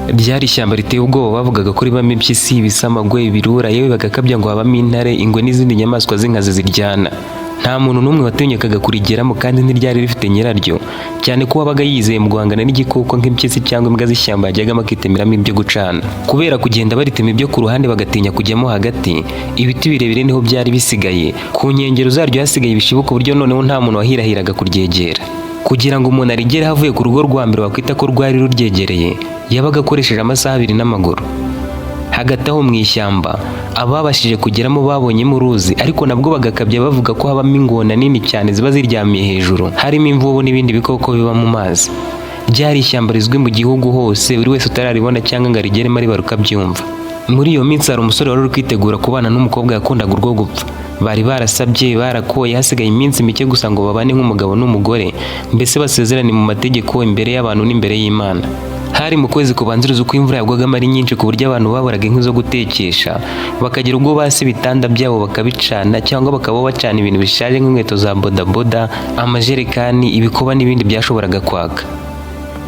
Ryari ishyamba riteye ubwoba. Bavugaga ko ribamo impyisi, ibisamagwe, ibirura, yewe bagakabya ngo habamo intare, ingwe n'izindi nyamaswa z'inkazi ziryana. Nta muntu n'umwe watinyukaga kurigeramo, kandi ntiryari rifite nyiraryo, cyane ko wabaga yizeye mu guhangana n'igikoko nk'impyisi cyangwa imbwa z'ishyamba yajyagamo akitemeramo ibyo gucana. Kubera kugenda baritema ibyo ku ruhande, bagatinya kujyamo hagati, ibiti birebire niho byari bisigaye. Ku nkengero zaryo hasigaye ibishibu, ku buryo noneho nta muntu wahirahiraga kuryegera. Kugira ngo umuntu arigereho avuye ku rugo rwa mbere wakwita ko rwari ruryegereye, yabaga akoresheje amasaha 2 n'amaguru. Hagati aho mu ishyamba, ababashije kugeramo babonyemo uruzi, ariko nabwo bagakabya bavuga ko habamo ingona nini cyane ziba ziryamiye hejuru, harimo imvubu n'ibindi bikoko biba mu mazi. Ryari ishyamba rizwi mu gihugu hose, buri wese utararibona cyangwa ngo arigeremo aribaruka abyumva. Muri iyo minsi hari umusore wari uri kwitegura kubana n'umukobwa yakundaga urwo gupfa. Bari barasabye, barakoye, hasigaye iminsi mike gusa ngo babane nk'umugabo n'umugore, mbese basezerane mu mategeko, imbere y'abantu n'imbere y'Imana. Hari mu kwezi kubanziriza uko imvura yagwagamo ari nyinshi, ku buryo abantu baburaga inkwi zo gutekesha, bakagira ubwo basi ibitanda byabo bakabicana, cyangwa bakaba bacana ibintu bishaje nk'inkweto za bodaboda, amajerekani, ibikoba n'ibindi byashoboraga kwaka.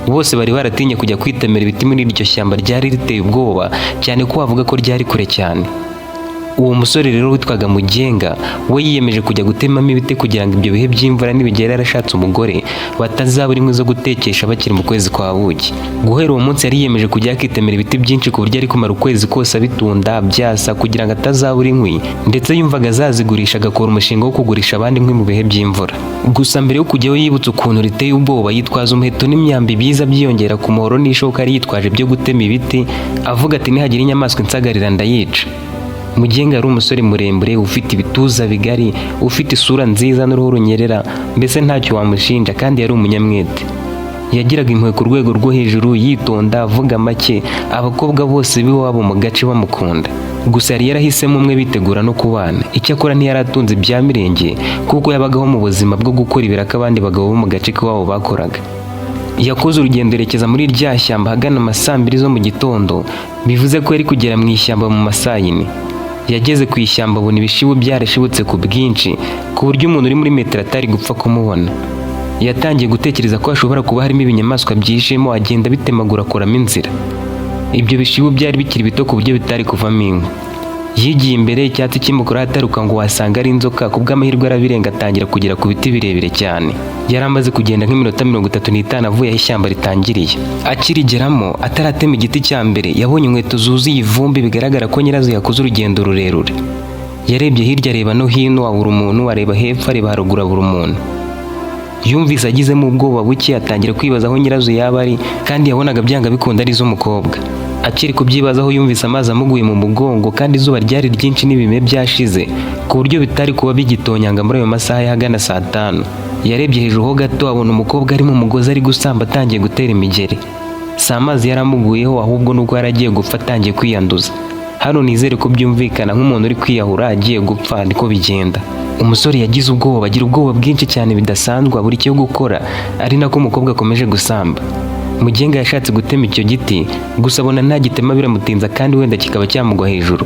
Bose bari baratinye kujya kwitemera ibiti muri iryo shyamba ryari riteye ubwoba, cyane ko wavuga ko ryari kure cyane. Uwo musore rero witwaga Mugenga, we yiyemeje kujya gutemamo ibiti kugira ngo ibyo bihe by'imvura nibigera yarashatse umugore, batazabura inkwi zo gutekesha bakiri mu kwezi kwa buki. Guhera uwo munsi yari yiyemeje kujya akitemera ibiti byinshi, ku buryo ari kumara ukwezi kose abitunda byasa, kugira ngo atazabura inkwi. Ndetse yumvaga azazigurisha, agakora umushinga wo kugurisha abandi inkwi mu bihe by'imvura. Gusa mbere yo kujyayo yibutse ukuntu riteye ubwoba, yitwaza umuheto n'imyambi, biza byiyongera ku muhoro n'ishoka yari yitwaje byo gutema ibiti, avuga ati: "Nihagira inyamaswa insagarira ndayica." Mugenga yari umusore muremure, ufite ibituza bigari, ufite isura nziza n'uruhu runyerera, mbese ntacyo wamushinja, kandi yari umunyamwete. Yagiraga impuhwe ku rwego rwo hejuru, yitonda, avuga make, abakobwa bose b'iwabo mu gace bamukunda. Gusa yari yarahisemo umwe, bitegura no kubana. Icyakora ntiyari atunze ibya mirenge, kuko yabagaho mu buzima bwo gukora ibiraka abandi bagabo bo mu gace k'iwabo bakoraga. Yakoze urugendo yerekeza muri rya shyamba ahagana ama saa 2 zo mu gitondo, bivuze ko yari kugera mu ishyamba mu ma saa 4. Yageze ku ishyamba abona ibishibu byarashibutse ku bwinshi, ku buryo umuntu uri muri metero atari gupfa kumubona. Yatangiye gutekereza ko hashobora kuba harimo ibinyamaswa byihishemo, agenda bitemagura akuramo inzira. Ibyo bishibu byari bikiri bito ku buryo bitari kuvamo inkwi. Yigiye imbere, icyatsi kimukora ataruka ngo wasanga ari inzoka, ku bw'amahirwe arabirenga, atangira kugera ku biti birebire cyane. Yari amaze kugenda nk'iminota 35 avuye aho ishyamba ritangiriye. Akirigeramo, ataratema igiti cya mbere, yabonye inkweto zuzuye ivumbi, bigaragara ko nyirazo yakoze urugendo rurerure. Yarebye hirya, areba no hino, abura umuntu, areba hepfo, areba haruguru, abura umuntu. Yumvise agizemo ubwoba buke, atangira kwibaza aho nyirazo yaba ari, kandi yabonaga byanga bikunda ari iz'umukobwa. Akiri kubyibazaho, yumvise amazi amuguye mu mugongo, kandi izuba ryari ryinshi n'ibime byashize, ku buryo bitari kuba bigitonyanga muri ayo masaha y'ahagana saa 5. Yarebye hejuru ho gato, abona umukobwa ari mu mugozi, ari gusamba, atangiye gutera imigeri. Si amazi yaramuguyeho, ahubwo nuko yari agiye gupfa, atangiye kwiyanduza. Hano nizere ko byumvikana, nk'umuntu uri kwiyahura agiye gupfa niko bigenda. Umusore yagize ubwoba, agira ubwoba bwinshi cyane bidasanzwe, abura icyo gukora, ari nako umukobwa akomeje gusamba. Mugenga yashatse gutema icyo giti, gusa abona ntagitema biramutinza, kandi wenda kikaba cyamugwa hejuru.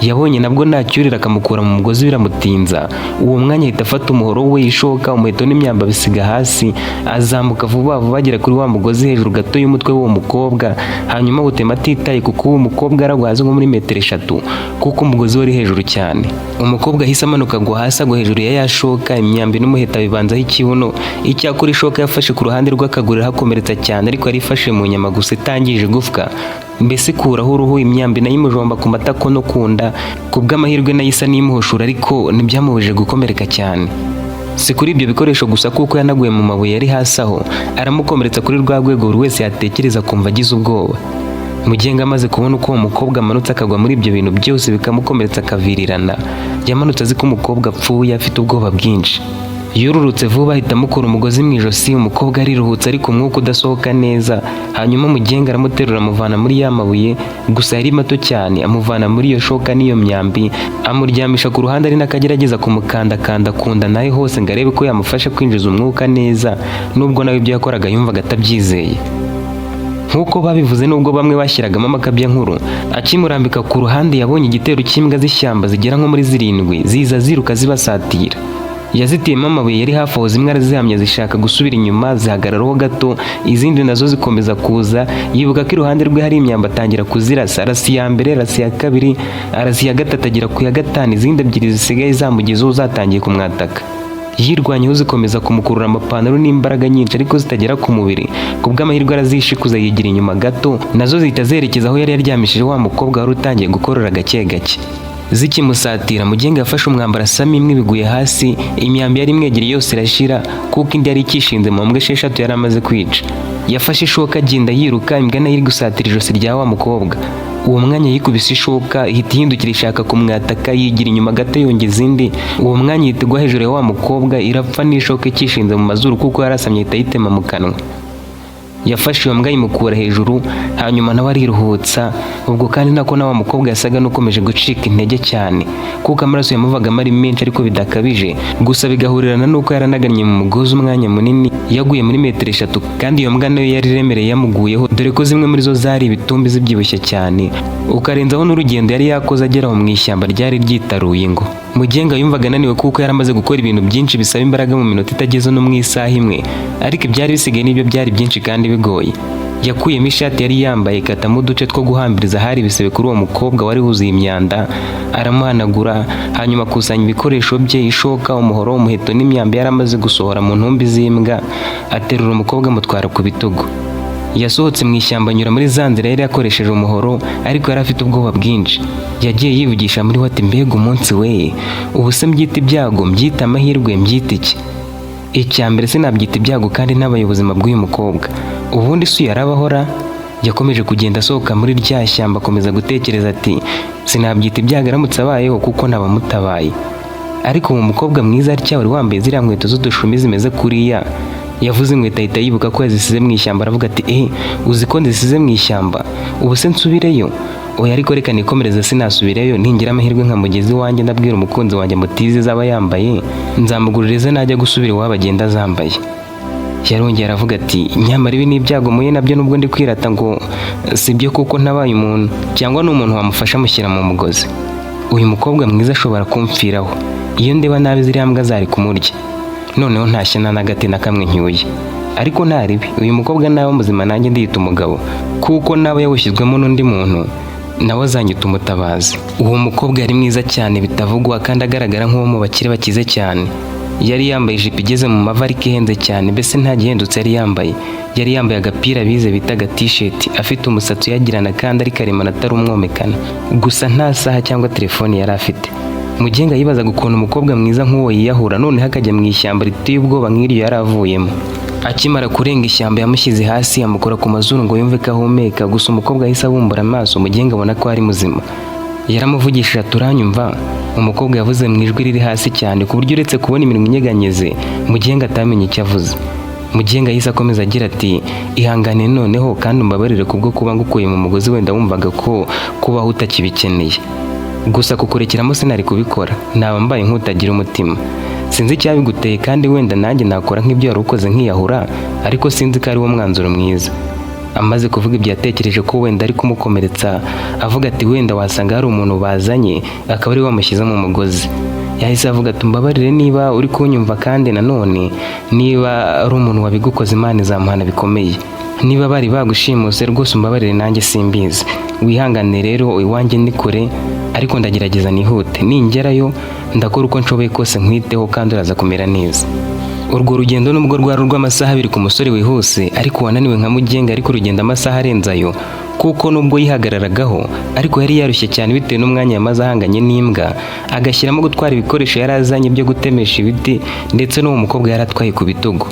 Yabonye nabwo nacyurira akamukura mu mugozi biramutinza. Uwo mwanya ahita afata umuhoro we, ishoka, umuheto n'imyambi, abisiga hasi, azamuka vuba vuba, agera kuri wa mugozi hejuru gato y'umutwe w'uwo mukobwa, hanyuma awutema atitaye kuko uwo mukobwa aragwa hasi nko muri metero 3, kuko umugozi wari hejuru cyane. Umukobwa ahise amanuka, agwa hasi, agwa hejuru ya ya shoka, imyambi n'umuheto abibanzaho ikibuno. Icyakora ishoka yafashe ku ruhande rw'akaguru, irahakomeretsa cyane, ariko yari ifashe mu nyama gusa, itangije igufwa, mbese ikuraho uruhu. Imyambi nayo imujomba ku matako no ku nda, ku bw'amahirwe nayo isa n'imuhushura, ariko ntibyamubujije gukomereka cyane. Si kuri ibyo bikoresho gusa, kuko yanaguye mu mabuye yari hasi aho, aramukomeretsa kuri rwa rwego buri wese yatekereza akumva agize ubwoba. Mugenga amaze kubona uko uwo mukobwa amanutse akagwa muri ibyo bintu byose, bikamukomeretsa, akavirirana, yamanutse azi ko umukobwa apfuye, afite ubwoba bwinshi. Yururutse vuba, ahita amukura umugozi mu ijosi. Umukobwa ariruhutse, ariko umwuka udasohoka neza. Hanyuma Mugenga aramuterura, amuvana muri ya mabuye, gusa yari mato cyane, amuvana muri iyo shoka n'iyo myambi, amuryamisha ku ruhande, ari nako agerageza kumukandakanda ku nda nawe hose ngo arebe ko yamufasha kwinjiza umwuka neza, nubwo nawe ibyo yakoraga yumvaga atabyizeye. Nk'uko babivuze, nubwo bamwe bashyiragamo amakabyankuru, akimurambika ku ruhande yabonye igitero cy'imbwa z'ishyamba zigera nko muri zirindwi, ziza ziruka zibasatira. Yaziteyemo amabuye yari hafi aho, zimwe arazihamya zishaka gusubira inyuma zihagararaho gato, izindi nazo zikomeza kuza. Yibuka ko iruhande rwe hari imyambi, atangira kuzirasa. Arasa iya mbere, arasa iya kabiri, arasa iya gatatu, agera ku ya gatanu, izindi ebyiri zisigaye zamugezeho zatangiye kumwataka. Yirwanyeho zikomeza kumukurura amapantaro n'imbaraga nyinshi ariko zitagera ku mubiri. Ku bw'amahirwe arazishikuza yigira inyuma gato, nazo zihita zerekeza aho yari yaryamishije wa mukobwa wari utangiye gukorora gake gake. Zikimusatira, Mugenga yafashe umwambaro asama imwe biguye hasi, imyambi yari imwegereye yose irashira kuko indi yari ikishinze mu mbwa esheshatu yari amaze kwica. Yafashe ishoka agenda yiruka, imbwa nayo iri gusatira ijosi rya wa mukobwa. Uwo mwanya yikubise ishoka, ihita ihindukira ishaka kumwataka, yigira inyuma gato yongeza indi. Uwo mwanya ihita igwa hejuru ya wa mukobwa, irapfa n'ishoka ikishinze mu mazuru kuko yarasamye, ihita ayitema mu kanwa. Yafashe iyo mbwa ayimukura hejuru, hanyuma nawe ariruhutsa. Ubwo kandi nako na wa mukobwa yasaga n'ukomeje gucika intege cyane kuko amaraso yamuvagamo ari menshi ariko bidakabije, gusa bigahurirana n'uko yaranagannye mu mugozi umwanya munini, yaguye muri metero 3, kandi iyo mbwa nayo yari iremereye yamuguyeho, dore ko zimwe muri zo zari ibitumbi zibyibushye cyane, ukarenzaho n'urugendo yari yakoze agera aho mu ishyamba ryari ryitaruye. Ngo Mugenga yumvaga ananiwe kuko yari amaze gukora ibintu byinshi bisaba imbaraga mu minota itageze no mu isaha imwe, ariko ibyari bisigaye nibyo byari byinshi kandi bigoye. Yakuyemo ishati yari yambaye, ikatamo uduce two guhambiriza ahari ibisebe kuri uwo mukobwa wari wuzuye imyanda, aramuhanagura, hanyuma akusanya ibikoresho bye: ishoka, umuhoro, umuheto n'imyambi yari amaze gusohora mu ntumbi z'imbwa, aterura umukobwa amutwara ku bitugu. Yasohotse mu ishyamba anyura muri za nzira yari yakoresheje umuhoro, ariko yari afite ubwoba bwinshi. Yagiye yivugisha muri we ati: "Mbega umunsi we! Ubu se mbyita ibyago, mbyita amahirwe, mbyita iki? Icya mbere sinabyita ibyago kandi ntabaye ubuzima bw'uyu mukobwa. Ubundi si yarabahora?" Yakomeje kugenda asohoka muri rya shyamba, akomeza gutekereza ati: "Sinabyita ibyago aramutse abayeho kuko nabamutabaye, ariko uwo mukobwa mwiza atya wari wambaye ziriya nkweto z'udushumi zimeze kuriya." Yavuze inkweto ahita yibuka ko yazisize mu ishyamba, aravuga ati: "Eh, uzi ko nzisize mu ishyamba? Ubu se nsubireyo? Oya, ariko reka nikomereze, sinasubireyo. Ningira amahirwe nka mugezi wanjye, ndabwira umukunzi wanjye mutize zaba yambaye, nzamugurira ize, najya gusubira iwabo agenda azambaye." Yarongeye aravuga ati: "Nyamara ibi ni ibyago muye nabyo, nubwo ndi kwirata ngo si byo kuko ntabaye umuntu cyangwa ni umuntu wamufasha amushyira mu mugozi. Uyu mukobwa mwiza ashobora kumfiraho. Iyo ndeba nabi ziriya mbwa zari kumurya. Noneho ntashye nta n'agati na kamwe ncyuye. Ariko nta ribi, uyu mukobwa naba muzima nanjye ndiyita umugabo, kuko naba yawushyizwemo n'undi muntu nawe azanyita umutabazi." Uwo mukobwa yari mwiza cyane bitavugwa kandi agaragara nk'uwo mu bakire bakize cyane. Yari yambaye ijipo igeze mu mavi ariko ihenze cyane, mbese nta gihendutse yari yambaye. Yari yambaye agapira bize bitaga t-shirt, afite umusatsi uyagirana kandi ari karemano atari umwomekano. Gusa nta saha cyangwa telefone yari afite. Mugenga yibazaga ukuntu umukobwa mwiza nk'uwo yiyahura, noneho akajya mu ishyamba riteye ubwoba nk'iryo yari avuyemo. Akimara kurenga ishyamba yamushyize hasi, amukora ku mazuru ngo yumve ko ahumeka. Gusa umukobwa yahise abumbura amaso, Mugenga abona ko ari muzima. Yaramuvugishije ati: "Uranyumva?" Umukobwa yavuze mu ijwi riri hasi cyane ku buryo uretse kubona iminwa inyeganyeze, Mugenga atamenye icyo avuze. Mugenga yahise akomeza agira ati: "Ihangane noneho kandi umbabarire kubwo kuba ngukuye mu mugozi, wenda wumvaga ko kubaho utakibikeneye. Gusa kukurekeramo sinari kubikora, naba mbaye nk'utagira umutima. Sinzi icyabiguteye, kandi wenda nanjye nakora nk'ibyo wari ukoze nkiyahura, ariko sinzi ko ari wo mwanzuro mwiza." Amaze kuvuga ibyo yatekereje ko wenda ari kumukomeretsa, avuga ati: "Wenda wasanga hari umuntu bazanye akaba ari we wamushyize mu mugozi." Yahise avuga ati: "Umbabarire niba uri kunyumva, kandi nanone niba ari umuntu wabigukoze Imana izamuhana bikomeye. Niba bari bagushimuse rwose umbabarire, nanjye simbizi. Wihangane rero, iwanjye ni kure ariko ndagerageza nihute. Ningerayo ndakora uko nshoboye kose nkwiteho kandi uraza kumera neza." Urwo rugendo nubwo rwari urw'amasaha 2 ku musore wihuse, ariko wananiwe nka Mugenga ariko urugendo amasaha arenze ayo, kuko nubwo yihagararagaho ariko yari yarushye cyane bitewe n'umwanya yamaze ahanganye n'imbwa, agashyiramo gutwara ibikoresho yari azanye byo gutemesha ibiti, ndetse n'uwo mukobwa yari atwaye ku bitugu.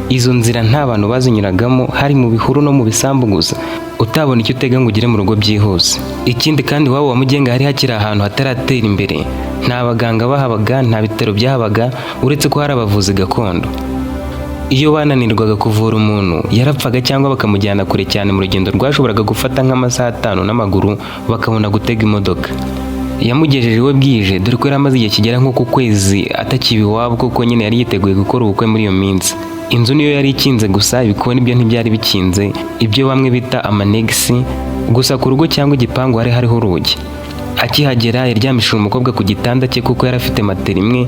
Izo nzira nta bantu bazinyuragamo, hari mu bihuru no mu bisambu gusa, utabona icyo utega ngo ugere mu rugo byihuse. Ikindi kandi iwabo wa Mugenga hari hakiri ahantu hataratera imbere. Nta baganga bahabaga, nta bitaro byahabaga, uretse ko hari abavuzi gakondo. Iyo bananirwaga kuvura umuntu yarapfaga cyangwa bakamujyana kure cyane mu rugendo rwashoboraga gufata nk'amasaha 5 n'amaguru, bakabona gutega imodoka. Yamugejeje iwe bwije, dore ko yari amaze igihe kigera nko ku kwezi atakiba iwabo, kuko nyine yari yiteguye gukora ubukwe muri iyo minsi. Inzu niyo yari ikinze gusa, ibikoni byo ntibyari bikinze, ibyo bamwe bita amanegisi. Gusa ku rugo cyangwa igipangu hari hariho urugi. Akihagera yaryamishije umukobwa ku gitanda cye kuko yari afite matera imwe,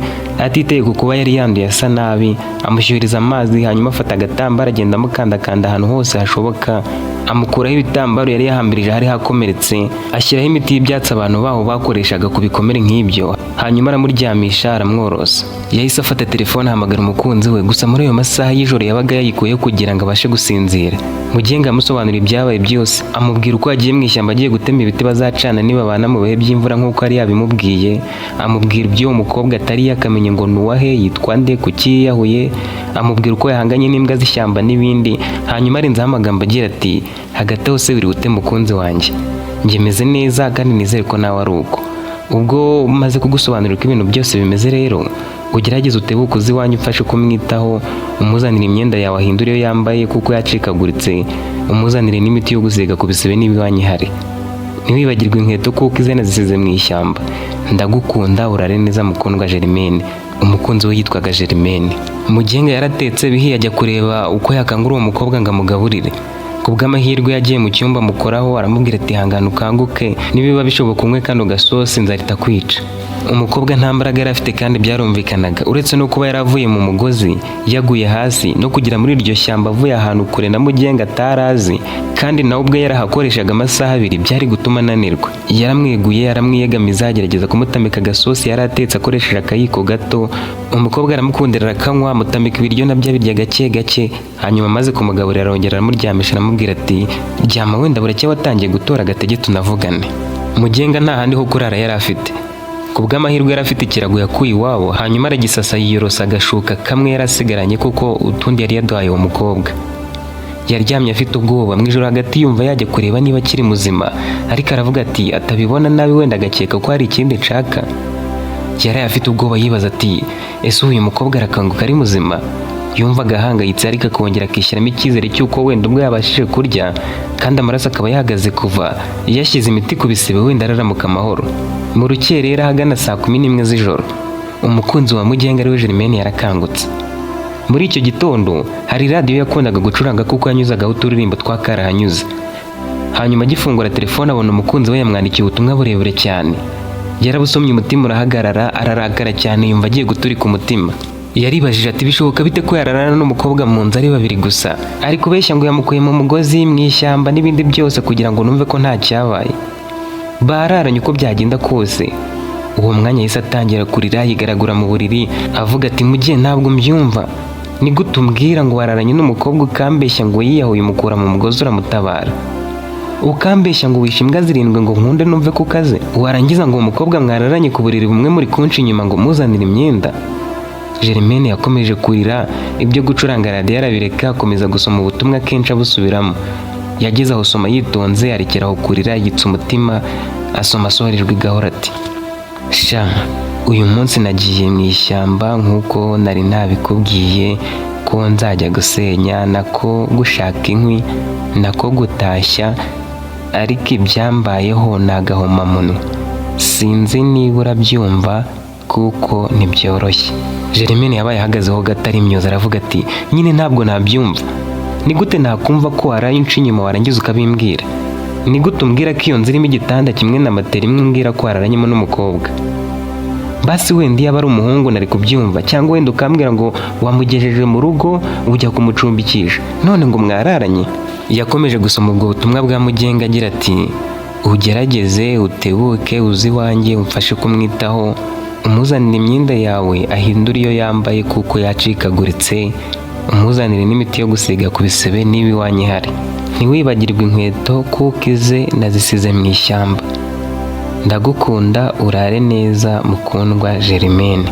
atiteye ku kuba yari yanduye asa nabi, amushyuhiriza amazi, hanyuma afata agatambaro agenda amukandakanda ahantu hose hashoboka, amukuraho ibitambaro yari yahambirije ahari hakomeretse, ashyiraho imiti y'ibyatsi abantu baho bakoreshaga ku bikomere nk'ibyo, hanyuma aramuryamisha, aramworosa. Yahise afata telefone ahamagara umukunzi we, gusa muri ayo masaha y'ijoro yabaga yayikuyeho kugira ngo abashe gusinzira. Mugenga amusobanurira ibyabaye byose, amubwira uko yagiye mu ishyamba agiye gutema ibiti bazacana nibabana mu bihe by'imvura nk'uko yari yabimubwiye, amubwira iby'uwo mukobwa atari yakamenye ngo ni uwahe, yitwa nde, kuki yiyahuye, amubwira uko yahanganye n'imbwa z'ishyamba n'ibindi, hanyuma arenzaho amagambo agira ati: "Hagati aho se wiriwe ute mukunzi wanjye? Njye meze neza kandi nizere ko nawe ari uko. Ubwo maze kugusobanurira uko ibintu byose bimeze rero, ugerageze utebuke uze iwanjye umfashe kumwitaho, umuzanire imyenda yawe ahindure iyo yambaye kuko yacikaguritse, umuzanire n'imiti yo gusiga ku bisebe niba iwanyu ihari. Ntiwibagirwe inkweto kuko izena zisize mu ishyamba. Ndagukunda, urare neza mukundwa, Germaine." Umukunzi we yitwaga Germaine. Mugenga yaratetse bihiye, ajya kureba uko yakangura uwo mukobwa ngo amugaburire. Ku bw'amahirwe yagiye mu cyumba amukoraho, aramubwira ati: "Hangana ukanguke, nibiba bishoboka unywe kano gasosi, inzara itakwica." Umukobwa nta mbaraga yari afite kandi byarumvikanaga, uretse no kuba yaravuye mu mugozi yaguye hasi, no kugera muri iryo shyamba avuye ahantu kure na Mugenga atarazi, kandi nawe ubwe yarahakoreshaga amasaha 2, byari gutuma ananirwa. Yaramweguye, aramwiyegamiza, agerageza kumutamika agasosi yari atetse akoresheje akayiko gato. Umukobwa aramukundira, arakanywa, amutamika ibiryo nabyo abirya gake gake. Hanyuma amaze kumugaburira, arongera aramuryamisha, aramubwira ati: "Ryama, wenda buracya watangiye gutora agatege tunavugane." Mugenga nta handi ho kurara yari afite. Ku bw'amahirwe yari afite ikirago yakuye iwabo, hanyuma aragisasa, yiyorosa agashuka kamwe yari asigaranye kuko utundi yari yaduhaye uwo mukobwa. Yaryamye afite ubwoba. Mu ijoro hagati yumva yajya kureba niba akiri muzima, ariko aravuga ati atabibona nabi wenda agakeka ko hari ikindi nshaka. Yaraye afite ubwoba, yibaza ati: "Ese uyu mukobwa arakanguka ari muzima?" Yumvaga ahangayitse, ariko akongera akishyiramo icyizere cy'uko wenda ubwo yabashije kurya kandi amaraso akaba yahagaze kuva yashyize imiti ku bisebe, wenda araramuka amahoro. Mu rukerera ahagana saa 11 z'ijoro, umukunzi wa Mugenga ariwe Germaine yarakangutse. Muri icyo gitondo hari radiyo yakundaga gucuranga kuko yanyuzagaho uturirimbo twa karahanyuze. Hanyuma agifungura telefone abona umukunzi we yamwandikiye ubutumwa burebure cyane. Yarabusomye umutima urahagarara, ararakara cyane, yumva agiye guturika umutima. Yaribajije ati: "Bishoboka bite ko yararana n'umukobwa mu nzu ari babiri gusa? Ari kubeshya ngo yamukuye mu mugozi mu ishyamba n'ibindi byose kugira ngo numve ko nta cyabaye. Bararanye uko byagenda kose." Uwo mwanya yahise atangira kurira, yigaragura mu buriri, avuga ati: "Mugihe ntabwo mbyumva. Ni gute umbwira ngo wararanye n'umukobwa, ukambeshya ngo yiyahuye, umukura mu mugozi uramutabara, ukambeshya ngo wishe imbwa zirindwi ngo nkunde numve ko ukaze, warangiza ngo uwo mukobwa mwararanye ku buriri bumwe muri kunca inyuma ngo muzanire imyenda?" Germaine yakomeje kurira, ibyo gucuranga radiyo arabireka, akomeza gusoma ubutumwa kenshi abusubiramo. Yageze aho soma yitonze, arekera aho kurira, yitsa umutima, asoma asohora ijwi gahoro ati: "Sha, uyu munsi nagiye mu ishyamba nk'uko nari nabikubwiye ko nzajya gusenya, nako gushaka inkwi, nako gutashya, ariko ibyambayeho ni agahomamunwa. Sinzi niba urabyumva kuko ntibyoroshye." Germaine yabaye ahagazeho gato arimyoza, aravuga ati: "Nyine ntabwo nabyumva. Ni gute nakumva ko waraye unca inyuma warangiza ukabimbwira? Ni gute umbwira ko iyo nzu irimo igitanda kimwe na matera imwe, umbwira ko wararanyemo n'umukobwa? Basi wenda iyo aba ari umuhungu nari kubyumva, cyangwa wenda ukambwira ngo wamugejeje mu rugo ujya kumucumbikisha, none ngo mwararanye?" Yakomeje gusoma ubwo butumwa bwa Mugenga agira ati: "Ugerageze utebuke uze iwanjye umfashe kumwitaho, umuzanire imyenda yawe ahindure iyo yambaye kuko yacikaguritse, umuzanire n'imiti yo gusiga ku bisebe niba iwanyu ihari. Ntiwibagirwe inkweto kuko ize nazisize mu ishyamba. Ndagukunda, urare neza mukundwa, Germaine."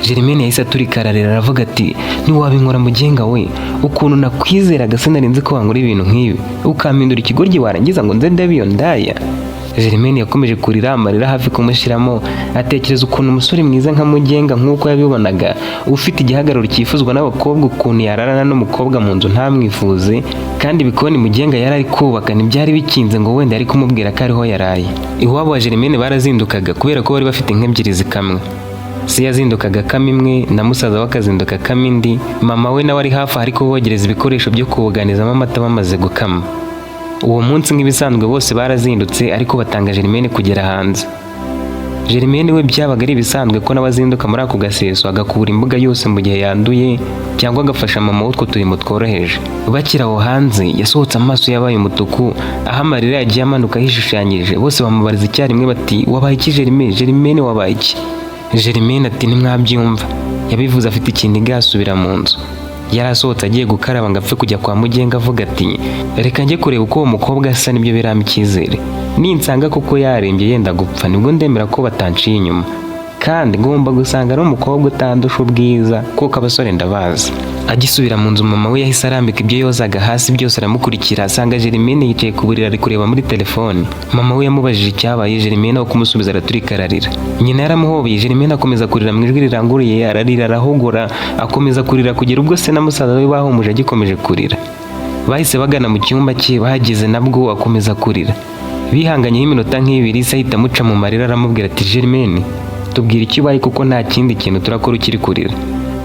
Germaine yahise aturika ararira, aravuga ati: "Ntiwabinkora Mugenga we! Ukuntu nakwizeraga, sinari ko wankora ibintu nk'ibi, ukampindura ikigoryi, warangiza ngo nze ndebe iyo ndaya." Germaine yakomeje kurira, amarira hafi kumushyiramo, atekereza ukuntu umusore mwiza nka Mugenga nk'uko yabibonaga, ufite igihagararo cyifuzwa n'abakobwa, ukuntu yararana n'umukobwa mu nzu ntamwifuze. Kandi ibikoni Mugenga yari ari kubaka ntibyari bikinze ngo wenda yari kumubwira ko ariho yaraye. Iwabo wa Germaine barazindukaga kubera ko bari bafite inka ebyiri zikamwa. Se yazindukaga akama imwe na musaza we akazinduka akama indi. Mama we nawe ari hafi aho, ariko bogereza ibikoresho byo kubuganizamo amata bamaze gukama. Uwo munsi nk'ibisanzwe bose barazindutse, ariko batanga Germaine kugera hanze. Germaine we byabaga ari ibisanzwe ko nawe azinduka muri ako gaseso, agakubura imbuga yose mu gihe yanduye, cyangwa agafasha mama utwo turimo tworoheje. Bakiri aho hanze, yasohotse amaso yabaye umutuku, aho amarira yagiye amanuka yishushanyije. Bose bamubariza icyarimwe bati: "Wabaye iki Germaine? Germaine, wabaye iki?" Germaine ati: "Ntimwabyumva." Yabivuze afite ikiniga, asubira mu nzu. Yari asohotse agiye gukaraba ngo apfe kujya kwa Mugenga, avuga ati: "Reka njye kureba uko uwo mukobwa asa, nibyo birampa icyizere. Ninsanga koko yarembye yenda gupfa, nibwo ndemera ko batanciye inyuma. Kandi ngomba gusanga ari umukobwa utandusha ubwiza, kuko abasore ndabazi." Agisubira mu nzu, mama we yahise arambika ibyo yozaga hasi byose, aramukurikira, asanga Germaine yicaye ku buriri ari kureba muri telefone. Mama we yamubajije icyabaye, Germaine aho kumusubiza araturika ararira. Nyina yaramuhobeye, Germaine akomeza kurira mu ijwi riranguruye, ararira arahogora, akomeza kurira kugera ubwo se na musaza we bahumuje agikomeje kurira. Bahise bagana mu cyumba cye, bahageze nabwo akomeza kurira. Bihanganyeho iminota nk'ibiri, se ahita amuca mu marira, aramubwira ati: "Germaine, tubwire icyo ubaye, kuko nta kindi kintu turakora ukiri kurira.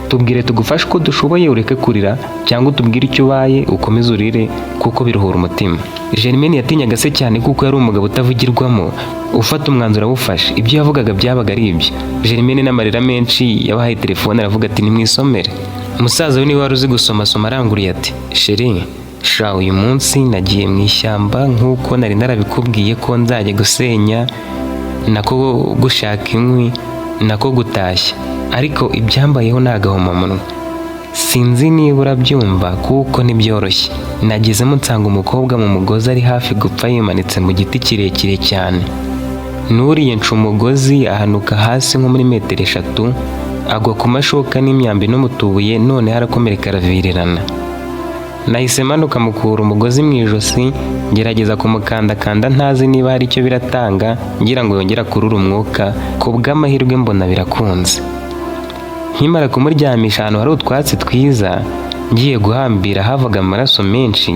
Tubwire tugufashe uko dushoboye ureke kurira, cyangwa utubwire icyo ubaye ukomeze urire, kuko biruhura umutima." Germaine yatinyaga se cyane, kuko yari umugabo utavugirwamo, ufata umwanzuro awufashe, ibyo yavugaga byabaga ari ibyo. Germaine n'amarira menshi yabahaye telefone, aravuga ati: "Nimwisomere." Musaza we niwe wari uzi gusoma soma, aranguriye ati: "Chéri sha, uyu munsi nagiye mu ishyamba nk'uko nari narabikubwiye ko nzajya gusenya, nako gushaka inkwi, nako gutashya, ariko ibyambayeho ni agahomamunwa. Sinzi niba urabyumva kuko ntibyoroshye. Nagezemo nsanga umukobwa mu mugozi ari hafi gupfa, yimanitse mu giti kirekire cyane. Nuriye nca umugozi, ahanuka hasi nko muri metero 3, agwa ku mashoka n'imyambi no mu tubuye, noneho arakomereka aravirirana. Nahise manuka mukura umugozi mu ijosi, ngerageza kumukandakanda, ntazi niba hari icyo biratanga, ngira ngo yongere akurure umwuka. Ku bw'amahirwe mbona birakunze. Nkimara kumuryamisha ahantu hari utwatsi twiza, ngiye guhambira, havaga amaraso menshi.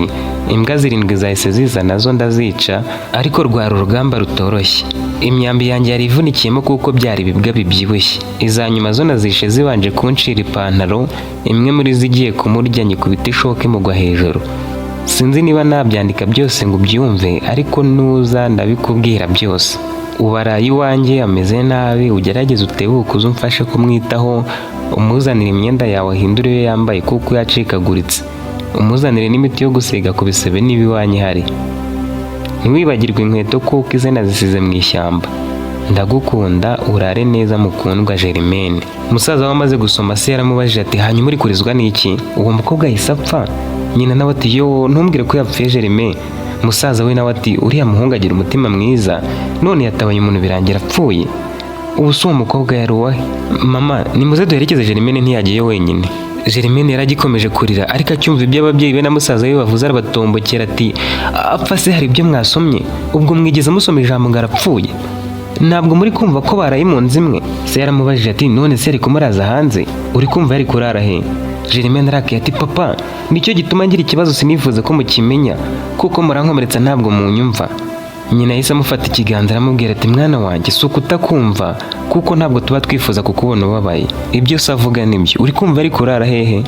Imbwa zirindwi zahise ziza, nazo ndazica, ariko rwari urugamba rutoroshye. Imyambi yanjye yari ivunikiyemo kuko byari ibibwa bibyibushye. Iza nyuma zo nazishe zibanje kuncira ipantaro. Imwe muri zo igiye kumurya nyikubita ishoka imugwa hejuru. Sinzi niba nabyandika byose ngo ubyumve, ariko nuza ndabikubwira byose. Ubaraye iwanjye, ameze nabi, ugerageze utebuke uze umfashe kumwitaho. Umuzanire imyenda yawe ahindure iyo yambaye kuko yacikaguritse, umuzanire n'imiti yo gusiga ku bisebe niba iwanyu ihari. Ntiwibagirwe inkweto kuko ize nazisize mu ishyamba. Ndagukunda, urare neza mukundwa, Germaine." Musaza we amaze gusoma, se yaramubajije ati: "Hanyuma uri kurizwa n'iki? Uwo mukobwa yahise apfa?" Nyina nawe ati: "Yo, ntumbwire ko yapfuye Germaine." Musaza we nawe ati: "Uriya muhungu agira umutima mwiza, none yatabaye umuntu birangira apfuye. Ubu si uwo mukobwa yari uwahe? Mama, nimuze duherekeze Germaine, ntiyagiyeyo wenyine." Germaine yari agikomeje kurira, ariko acyumva ibyo ababyeyi be na musaza we bavuze arabatombokera ati: "Apfa se hari ibyo mwasomye? Ubwo mwigeze musoma ijambo ngo arapfuye? Ntabwo muri kumva ko baraye mu nzu imwe?" Se yaramubajije ati: "None se yari kumuraza hanze? Uri kumva yari kurara he?" Germaine arakaye ati: "Papa, nicyo gituma ngira ikibazo, sinifuza ko mukimenya kuko murankomeretsa, ntabwo munyumva." Nyina yahise amufata ikiganza, aramubwira ati: "Mwana wanjye, si ukutakumva, kuko ntabwo tuba twifuza kukubona ubabaye. Ibyo se avuga nibyo. Uri kumva ari kurara hehe?"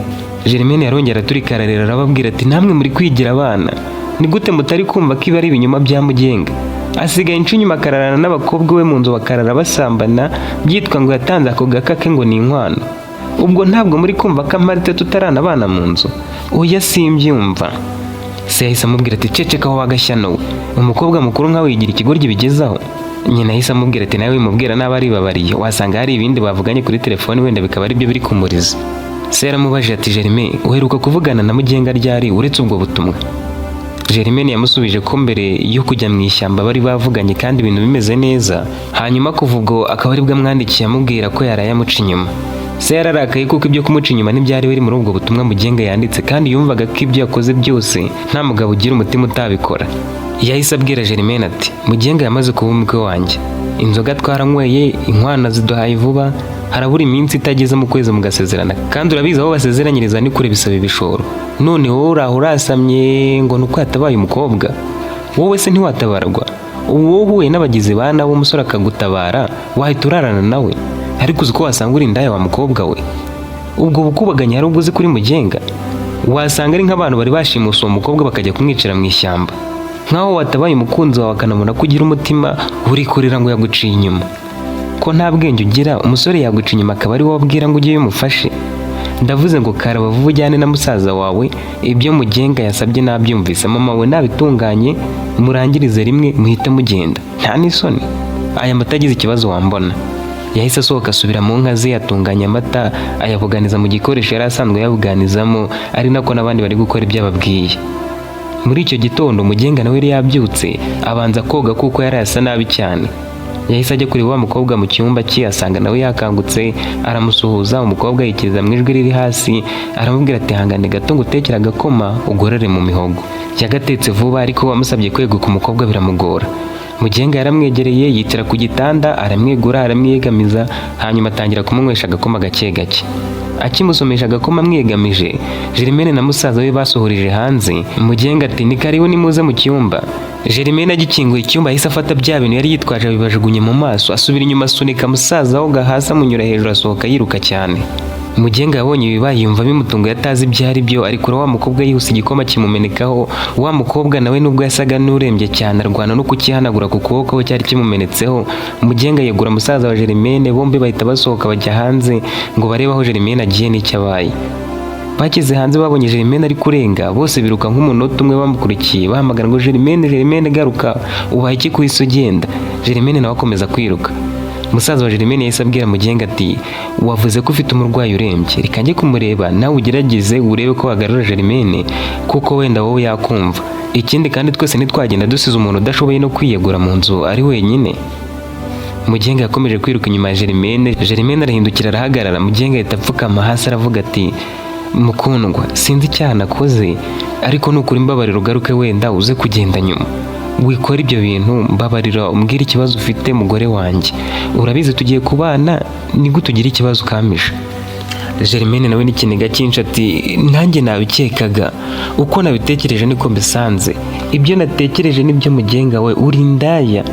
Germaine yarongera aturika ararira, arababwira ati: "Namwe muri kwigira abana. Ni gute mutari kumva ko ibi ari ibinyoma bya Mugenga? Asigaye inca inyuma, akararana n'abakobwa we mu nzu, bakarara basambana, byitwa ngo yatanze ako gaka ke ngo ni inkwano. Ubwo ntabwo muri kumva ko amarite tutaranabana mu nzu? Oya, simbyumva." Se yahise amubwira ati: "Ceceka aho wagashyano we, umukobwa mukuru nkawe yigira ikigoryi bigezaho." Nyina yahise amubwira ati: "Nawe wimubwira n'aba aribabariye, wasanga hari ibindi bavuganye kuri telefoni, wenda bikaba aribyo biri kumuriza." Se yaramubajije ati: "Germaine, uheruka kuvugana na Mugenga ryari uretse ubwo butumwa?" Germaine yamusubije ko mbere yo kujya mu ishyamba bari bavuganye kandi ibintu bimeze neza, hanyuma kuva ubwo akaba aribwo amwandikiye amubwira ko yaraye amuca inyuma. Se yararakaye kuko ibyo kumuca inyuma ntibyari biri muri ubwo butumwa Mugenga yanditse, kandi yumvaga ko ibyo yakoze byose nta mugabo ugira umutima utabikora. Yahise abwira Germaine ati: "Mugenga yamaze kuba umukwe wanjye. Inzoga twaranyweye, inkwano ziduhaye vuba, harabura iminsi itageze mu kwezi mugasezerana, kandi urabizi aho basezeranyiriza ni kure, bisaba ibishoro. None wowe uraho urasamye ngo ni uko yatabaye umukobwa. Wowe se ntiwatabarwa? Ubu wowe uhuye n'abagizi ba nabi, umusore akagutabara, wahita urarana nawe? Ariko uzi ko wasanga uri indaya wa mukobwa we? Ubwo bukubaganya hari ubwo uzi kuri Mugenga? Wasanga ari nk'abantu bari bashimuse uwo mukobwa bakajya kumwicira mu ishyamba. Nk'aho watabaye umukunzi wawe akanabona ko ugira umutima, urikurira ngo yaguciye inyuma. Ko nta bwenge ugira, umusore yaguca inyuma akaba ari wowe abwira ngo ujyeyo umufashe? Ndavuze ngo karaba vuba ujyane na musaza wawe, ibyo Mugenga yasabye nabyumvise, mama we nabitunganye, murangirize rimwe muhite mugenda. Nta n'isoni. Aya mata agize ikibazo wambona. Yahise asohoka asubira mu nka ze, atunganya amata, ayabuganiza mu gikoresho yari asanzwe yabuganizamo, ari nako n'abandi bari gukora ibyo ababwiye. Muri icyo gitondo Mugenga nawe yari yabyutse, abanza koga kuko yari asa nabi cyane. Yahise ajya kureba wa mukobwa mu cyumba cye, asanga nawe yakangutse, aramusuhuza. Umukobwa yikiriza mu ijwi riri hasi, aramubwira ati: "Hangane gato ngo utekere agakoma ugorore mu mihogo." Yagatetse vuba, ariko wamusabye kweguka umukobwa biramugora. Mugenga yaramwegereye, yicara ku gitanda, aramwegura, aramwiyegamiza, hanyuma atangira kumunywesha agakoma gake gake. Akimusomesha agakoma amwiyegamije, Germaine na musaza we basohoreje hanze. Mugenga ati: "Ni karibu, nimuze mu cyumba." Germaine agikinguye icyumba yahise afata bya bintu yari yitwaje abibajugunye mu maso, asubira inyuma asunika musaza we hasi, amunyura hejuru, asohoka yiruka cyane. Mugenga yabonye ibibaye yumva bimutunguye, atazi ibyo ari byo, arikura wa mukobwa yihuse, igikoma kimumenekaho. Wa mukobwa nawe nubwo yasaga n'urembye cyane arwana no kukihanagura ku kuboko we cyari kimumenetseho. Mugenga yegura musaza wa Germaine, bombi bahita basohoka bajya hanze ngo barebe aho Germaine agiye n'icyo abaye. Bageze hanze babonye Germaine ari kurenga, bose biruka nk'umunota umwe bamukurikiye, bahamagara ngo: "Germaine, Germaine, garuka, ubaye iki ku isi ugenda?" Germaine nawe akomeza kwiruka. Musaza wa Germaine yahise abwira Mugenga ati: "Wavuze ko ufite umurwayi urembye, reka njye kumureba, nawe ugerageze urebe ko wagarura Germaine, kuko wenda wowe yakumva. Ikindi kandi twese ntitwagenda dusize umuntu udashoboye no kwiyegura mu nzu ari wenyine." Mugenga yakomeje kwiruka inyuma ya Germaine. Germaine arahindukira arahagarara. Mugenga ahita apfukama hasi aravuga ati: "Mukundwa, sinzi icyaha nakoze, ariko nukuri mbabarira ugaruke, wenda uze kugenda nyuma. Wikora ibyo bintu, mbabarira umbwire ikibazo ufite, mugore wanjye. Urabizi tugiye kubana, nigute ugira ikibazo ukampisha?" Germaine nawe n'ikiniga cyinshi ati: "Nanjye nabikekaga, uko nabitekereje niko mbisanze. Ibyo natekereje nibyo Mugenga we, uri indaya.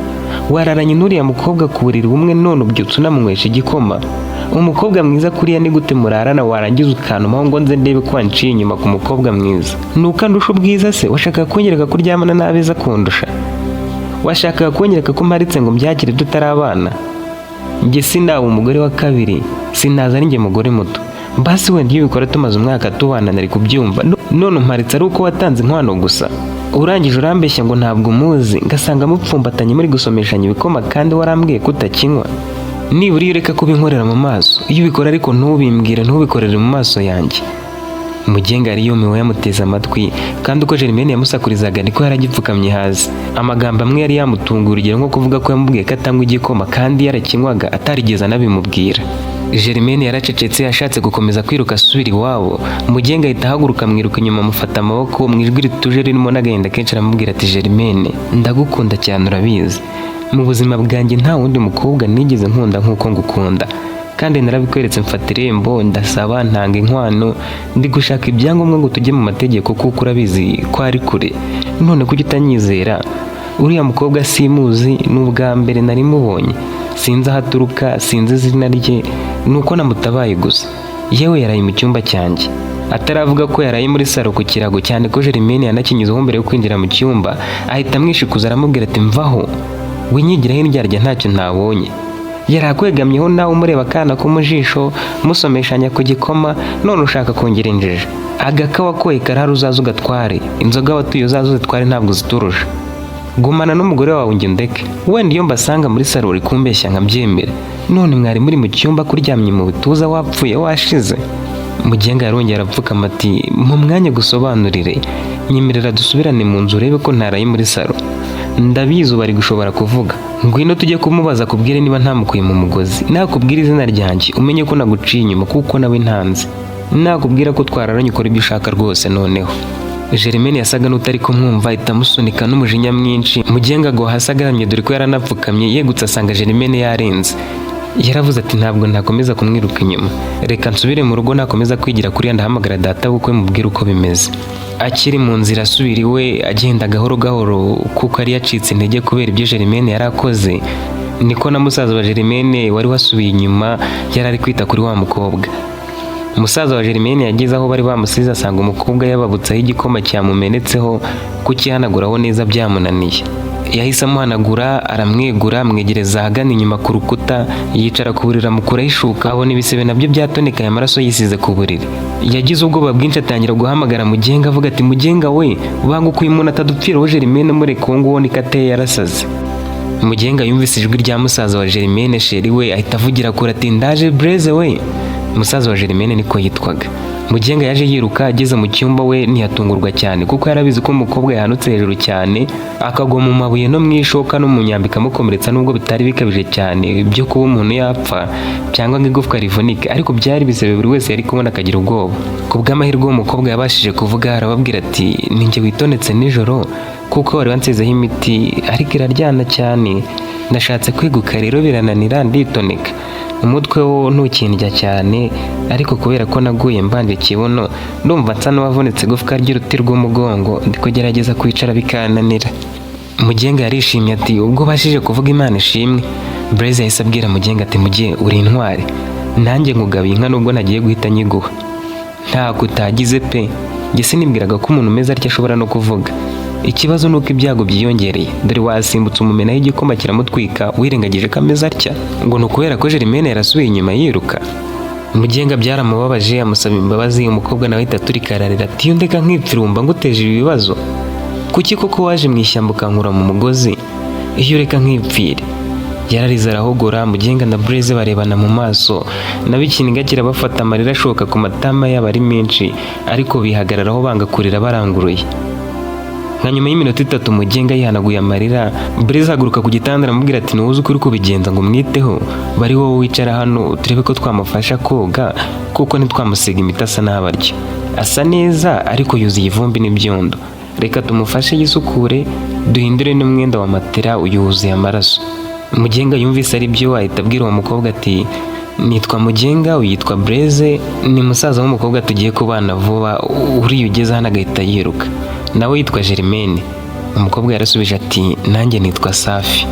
Wararanye n'uriya mukobwa ku buriri bumwe, none ubyutse unamunywesha igikoma. Umukobwa mwiza kuriya ni gute murarana, warangiza ukantumaho ngo nze ndebe ko wanciye inyuma ku mukobwa mwiza? Nuko andusha ubwiza se? Washakaga kunyereka ko uryamana n'abeza kundusha? Washakaga kunyereka ko mparitse ngo mbyakire tutari abana? Njye sinaba umugore wa kabiri, sinaza ari njye mugore muto. Basi wenda iyo ubikora tumaze umwaka tubana nari kubyumva. None umparitse ari uko watanze inkwano gusa, urangije urambeshya ngo ntabwo umuzi, ngasanga mupfumbatanye muri gusomeshanya ibikoma kandi warambwiye ko utakinywa. Nibura iyo ureka kubinkorera mu maso, iyo ubikora ariko ntubimbwire, ntubikorere mu maso yanjye." Mugenga yari yumiwe yamuteze amatwi, kandi uko Germaine yamusakurizaga niko yari agipfukamye hasi. Amagambo amwe yari yamutunguye, urugero nko kuvuga ko yamubwiye ko atanywa igikoma kandi yarakinywaga atarigeze anabimubwira. Germaine yaracecetse, ashatse gukomeza kwiruka asubira iwabo. Mugenga ahita ahaguruka amwiruka inyuma, amufata amaboko, mu ijwi rituje ririmo n'agahinda kenshi aramubwira ati: "Germaine, ndagukunda cyane, urabizi. Mu buzima bwanjye nta wundi mukobwa nigeze nkunda nk'uko ngukunda, kandi narabikweretse, mfata irembo, ndasaba, ntanga inkwano, ndi gushaka ibyangombwa ngo tujye mu mategeko kuko urabizi ko ari kure. None kuki utanyizera? Uriya mukobwa simuzi, ni ubwa mbere nari mubonye, sinzi aho aturuka, sinzi izina rye, ni uko namutabaye gusa. Yewe yaraye mu cyumba cyanjye." Ataravuga ko yaraye muri salo ku kirago, cyane ko Germaine yanakinyuzeho mbere yo kwinjira mu cyumba, ahita amwishikuza aramubwira ati: "Mvaho, winyigiraho indyarya, ntacyo ntabonye. Yari akwegamyeho nawe umureba akana ko mu jisho, musomeshanya ku gikoma, none ushaka kongera injiji. Agakawa koye karahari, uzaze ugatware. Inzoga watuye uzaze uzitware, ntabwo uziturusha. Gumana n'umugore wawe njye undeke. Wenda iyo mbasanga muri salo uri kumbeshya nkabyemera, none mwari muri mu cyumba kuryamye mu bituza, wapfuye washize." Mugenga yarongera arapfukama ati: "Mu mwanya gusobanurire, nyemerera dusubirane mu nzu urebe ko ntaraye muri salo. Ndabizi ubu ari gushobora kuvuga. Ngwino tujye kumubaza akubwire niba ntamukuye mu mugozi. Nakubwira izina ryanjye umenye ko naguciye inyuma kuko nawe ntanzi. Nakubwira ko twararanye ukora ibyo ushaka rwose." Noneho Germaine yasaga n'utari kumwumva, ahita amusunika n'umujinya mwinshi. Mugenga agwa hasi agaramye, dore ko yaranapfukamye. Yegutse asanga Germaine yarenze. Yaravuze ati: "Ntabwo nakomeza kumwiruka inyuma, reka nsubire mu rugo. Nakomeza kwigira kuriya ndahamagara data bukwe mubwire uko bimeze." Akiri mu nzira asubira iwe, agenda gahoro gahoro kuko yari yacitse intege kubera ibyo Germaine yari akoze, niko na musaza wa Germaine wari wasubiye inyuma yari ari kwita kuri wa mukobwa. Musaza wa Germaine yageze aho bari bamusize, asanga umukobwa yababutseho igikoma cyamumenetseho, kukihanaguraho neza byamunaniye. Yahise amuhanagura, aramwegura, amwegereza ahagana inyuma ku rukuta, yicara ku buriri, amukuraho ishuka, abona ibisebe nabyo byatonekaye, amaraso yisize ku buriri. Yagize ubwoba bwinshi, atangira guhamagara Mugenga, avuga ati: "Mugenga we, banguka, uyu muntu atadupfiraho Germaine, mureka uwo nguwo niko ateye, yarasaze." Mugenga yumvise ijwi rya musaza wa Germaine, chéri we, ahita avugira kure ati: "Ndaje Blaise we." Musaza wa Germaine niko yitwaga. Mugenga yaje yiruka, ageze mu cyumba we ntiyatungurwa cyane, kuko yarabizi ko umukobwa yahanutse hejuru cyane akagwa mu mabuye no mu ishoka no mu myambi ikamukomeretsa, nubwo bitari bikabije cyane byo kuba umuntu yapfa cyangwa ngo igufwa rivunike, ariko byari bisebe buri wese yari kubona akagira ubwoba. Ku bw'amahirwe uwo mukobwa yabashije kuvuga, arababwira ati: "Ninjye witonetse nijoro kuko wari wansizeho imiti, ariko iraryana cyane. Nashatse kwiguka rero birananira, nditoneka. Umutwe wo ntukindya cyane, ariko kubera ko naguye mbanje ikibuno, ndumva nsa n'uwavunitse igufwa ry'uruti rw'umugongo. Ndi kugerageza kwicara bikananira." Mugenga yarishimye ati: "Ubwo ubashije kuvuga, Imana ishimwe." Blaise yahise abwira Mugenga ati: "Mugihe uri intwari, nanjye nkugabiye inka nubwo nagiye guhita nyiguha. Ntabwo utagize pe, njye sinibwiraga ko umuntu umeze atya ashobora no kuvuga. Ikibazo ni uko ibyago byiyongereye, dore wasimbutse umumenaho igikoma kiramutwika, wirengagije ko ameze atya, ngo ni ukubera ko Germaine yarasubiye inyuma yiruka." Mugenga byaramubabaje, amusaba imbabazi. Umukobwa nawe ahita aturika ararira ati: "Iyo ndeka nkipfira wumva nguteje ibi bibazo? Kuki koko waje mu ishyamba ukankura mu mugozi? Iyo ureka nkipfire." Yararize arahogora. Mugenga na Blaise barebana mu maso, nabo ikiniga kirabafata, amarira ashoka ku matama yabo ari menshi, ariko bihagararaho banga kurira baranguruye. Nka nyuma y'iminota 3 Mugenga yihanaguye amarira, Blaise ahaguruka ku gitanda, aramubwira ati: "Ntuzi uko uri kubigenza ngo umwiteho, bari wowe wicara hano turebe ko twamufasha koga, kuko ntitwamusiga imiti asa n'abarya. Asa neza ariko yuzuye ivumbi n'ibyondo. Reka tumufashe yisukure, duhindure n'umwenda wa matera, uyu wuzuye amaraso." Mugenga yumvise ari byo, ahita abwira uwo mukobwa ati: "Nitwa Mugenga, uyitwa Blaise, ni musaza w'umukobwa tugiye kubana vuba, uriya ugeze hano agahita yiruka, nawe yitwa Germaine." Umukobwa yarasubije ati: "Nanjye nitwa Safi."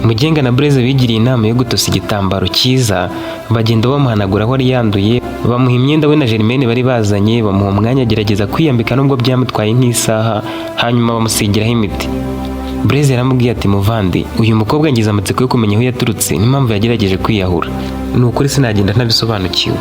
Mugenga na Blaise bigiriye inama yo gutosa igitambaro cyiza, bagenda bamuhanagura aho yari yanduye, bamuha imyenda we na Germaine bari bazanye, bamuha umwanya agerageza kwiyambika nubwo byamutwaye nk'isaha, hanyuma bamusigiraho imiti. Blaise yaramubwiye ati: "Muvandi, uyu mukobwa ngize amatsiko yo kumenya aho yaturutse n'impamvu yagerageje kwiyahura. Ni ukuri sinagenda ntabisobanukiwe."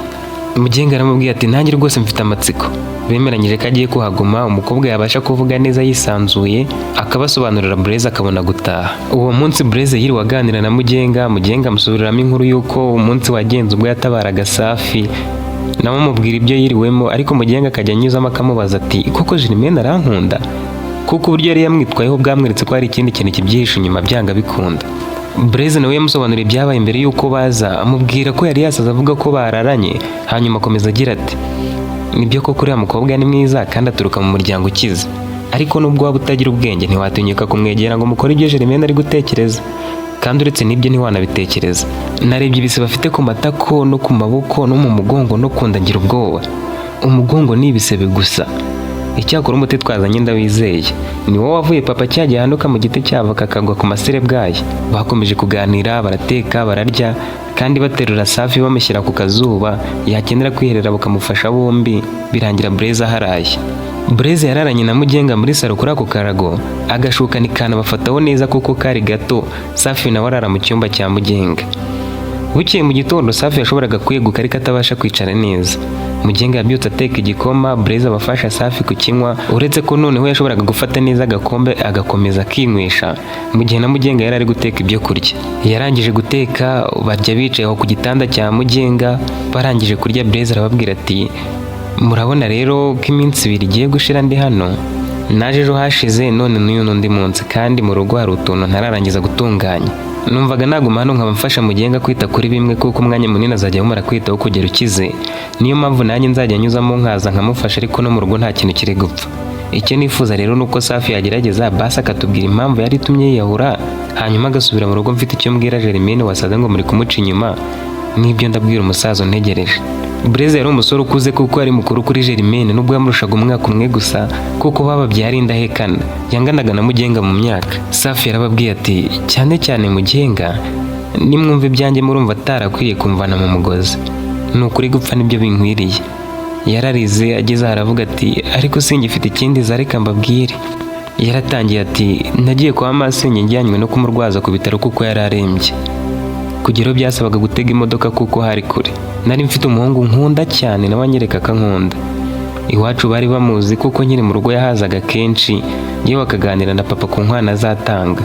Mugenga yaramubwiye ati: "Nanjye rwose mfite amatsiko." Bemeranyije ko agiye kuhaguma, umukobwa yabasha kuvuga neza yisanzuye akabasobanurira, Blaise akabona gutaha. Uwo munsi Blaise yiriwe aganira na Mugenga. Mugenga amusubiriramo inkuru y'uko umunsi wagenze ubwo yatabaraga Safi, nawe amubwira ibyo yiriwemo, ariko Mugenga akajya anyuzamo akamubaza ati: "Koko Germaine arankunda?" Kuko uburyo yari yamwitwayeho bwamweretse ko hari ikindi kintu kibyihishe inyuma byanga bikunda. Blaise nawe yamusobanuriye ibyabaye mbere y'uko baza, amubwira ko yari yasaze avuga ko bararanye, hanyuma akomeza agira ati: "Nibyo koko uriya mukobwa ni mwiza kandi aturuka mu muryango ukize, ariko nubwo waba utagira ubwenge ntiwatinyuka kumwegera ngo mukore ibyo Germaine ari gutekereza, kandi uretse n'ibyo ntiwanabitekereza. Narebye ibisebe afite ku matako no ku maboko no mu mugongo no ku nda, ngira ubwoba. Umugongo ni ibisebe gusa. Icyakora umuti twazanye ndawizeye, ni wowe wavuye papa cyagiye ahanuka mu giti cy'avoka akagwa ku maserebwayi." Bakomeje kuganira, barateka, bararya, kandi baterura Safi bamushyira ku kazuba, yakenera kwiherera bakamufasha bombi. Birangira Blaise aharaye. Blaise yararanye na Mugenga muri salo kuri ako karago, agashuka ntikanabafataho neza kuko kari gato. Safi nawe arara mu cyumba cya Mugenga. Bukeye mu gitondo Safi yashoboraga kweguka ariko atabasha kwicara neza. Mugenga yabyutse ateka igikoma, Blaise abafasha Safi kukinywa, uretse ko noneho yashoboraga gufata neza agakombe agakomeza akinywesha, mu gihe na Mugenga yari ari guteka ibyo kurya. Yarangije guteka, barya bicaye aho ku gitanda cya Mugenga. Barangije kurya, Blaise arababwira ati: "Murabona rero ko iminsi 2 igiye gushira ndi hano. Naje ejo hashize, none n'uyu n'undi munsi, kandi mu rugo hari utuntu ntararangiza gutunganya. Numvaga naguma hano nkaba mfasha Mugenga kwita kuri bimwe, kuko umwanya munini azajya awumara kwitaho kugera ukize. Niyo mpamvu nanjye nzajya nyuzamo nkaza nkamufasha, ariko no mu rugo nta kintu kiri gupfa. Icyo nifuza rero ni uko Safi yagerageza basi akatubwira impamvu yari itumye yiyahura, hanyuma agasubira mu rugo mfite icyo mbwira Germaine wasaze ngo muri kumuca inyuma, n'ibyo ndabwira umusaza untegereje." Blaise yari umusore ukuze kuko yari mukuru kuri Germaine, nubwo yamurushaga umwaka umwe gusa, kuko bababyaye ari indahekana. Yanganaga na Mugenga mu myaka. Safi yarababwiye ati: "Cyane cyane Mugenga, nimwumva ibyanjye murumva atarakwiye kumvana mu mugozi. Ni ukuri gupfa nibyo binkwiriye." Yararize ageze aho aravuga ati: "Ariko singifite ikindi, reka mbabwire." Yaratangiye ati: "Nagiye kwa masenge njyanywe no kumurwaza ku bitaro kuko yari arembye. Kugeraho byasabaga gutega imodoka kuko hari kure. Nari mfite umuhungu nkunda cyane, nawe anyereka ko ankunda. Iwacu bari bamuzi kuko nkiri mu rugo yahazaga kenshi, yewe bakaganira na papa ku nkwano azatanga.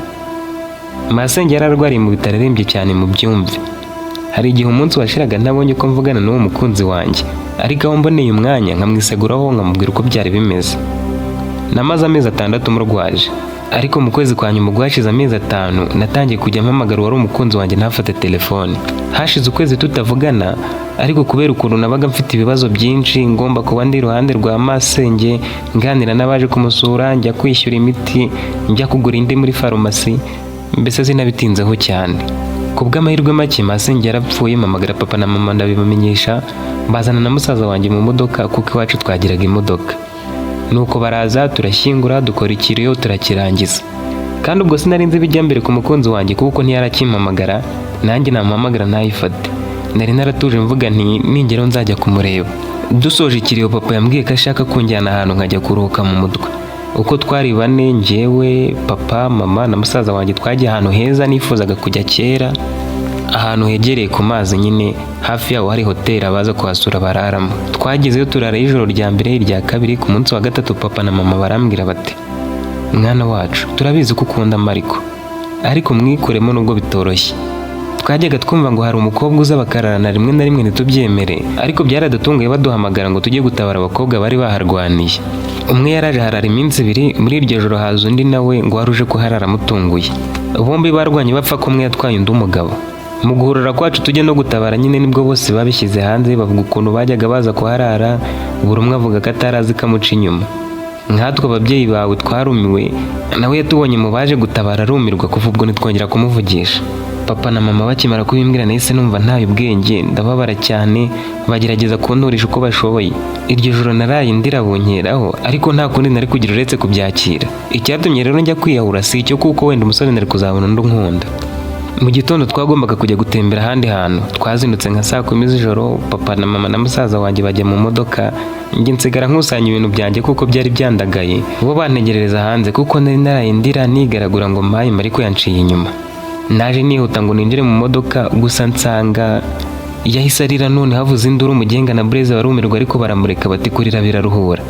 Masenge yari arwariye mu bitaro arembye cyane. Mu byumve, hari igihe umunsi washiraga ntabonye uko mvugana n'uwo mukunzi wanjye, ariko aho mboneye umwanya nkamwiseguraho, nkamubwira uko byari bimeze. Namaze amezi 6 murwaje, ariko mu kwezi kwa nyuma, ubwo hashize amezi 5, natangiye kujya mpamagara uwari umukunzi wanjye ntafate telefone. Hashize ukwezi tutavugana, ariko kubera ukuntu nabaga mfite ibibazo byinshi, ngomba kuba ndi iruhande rwa masenge, nganira n'abaje kumusura, njya kwishyura imiti, njya kugura indi muri farumasi, mbese sinabitinzeho cyane. Ku bw'amahirwe make masenge yarapfuye. Mpamagara papa na mama ndabibamenyesha, bazana na musaza wanjye mu modoka kuko iwacu twagiraga imodoka. Nuko baraza turashyingura, dukora ikiriyo turakirangiza. Kandi ubwo sinari nzi ibijya mbere ku mukunzi wanjye kuko ntiyarakimpamagara, nanjye namuhamagara ntayifate. Nari naratuje mvuga nti ningeraho nzajya kumureba. Dusoje ikiriyo, papa yambwiye ko ashaka kunjyana ahantu nkajya kuruhuka mu mutwe. Uko twari bane, njyewe, papa, mama na musaza wanjye, twagiye ahantu heza nifuzaga kujya kera, ahantu hegereye ku mazi nyine, hafi yaho hari hoteli abaza kuhasura bararamo. Twagezeyo turara ijoro rya mbere, irya kabiri. Ku munsi wa gatatu papa na mama barambwira bati: 'Mwana wacu, turabizi ko ukunda Mariko, ariko mwikuremo nubwo bitoroshye. Twajyaga twumva ngo hari umukobwa uza bakararana rimwe na rimwe ntitubyemere, ariko byaradutunguye baduhamagara ngo tujye gutabara abakobwa bari baharwaniye. Umwe yaraje harara iminsi 2, muri iryo joro haza undi nawe ngo wari uje kuharara amutunguye. Bombi barwanye bapfa ko umwe yatwaye undi umugabo. Mu guhurura kwacu tujya no gutabara nyine, nibwo bose babishyize hanze, bavuga ukuntu bajyaga baza kuharara, buri umwe avuga ko atarazi ko amuca inyuma. Nkatwe ababyeyi bawe twarumiwe, nawe yatubonye mu baje gutabara arumirwa. Kuva ubwo ntitwongera kumuvugisha.' Papa na mama bakimara kubimbwira nahise numva ntaye ubwenge, ndababara cyane. Bagerageza kunturisha uko bashoboye. Iryo joro naraye ndira bunkeraho, ariko nta kundi nari kugira uretse kubyakira. Icyatumye rero njya kwiyahura si icyo, kuko wenda umusore nari kuzabona undi unkunda. Mu gitondo twagombaga kujya gutembera ahandi hantu. Twazindutse nka saa 10 z'ijoro, papa na mama na musaza wanjye bajya mu modoka, njye nsigara nkusanya ibintu byanjye kuko byari byandagaye, bo bantegerereza hanze kuko nari naraye ndira nigaragura ngo mpaye ariko yanciye inyuma. Naje nihuta ngo ninjire mu modoka gusa nsanga yahise arira. None havuze induru, Umugenga na Bureze barumirwa, ariko baramureka bati kurira biraruhura.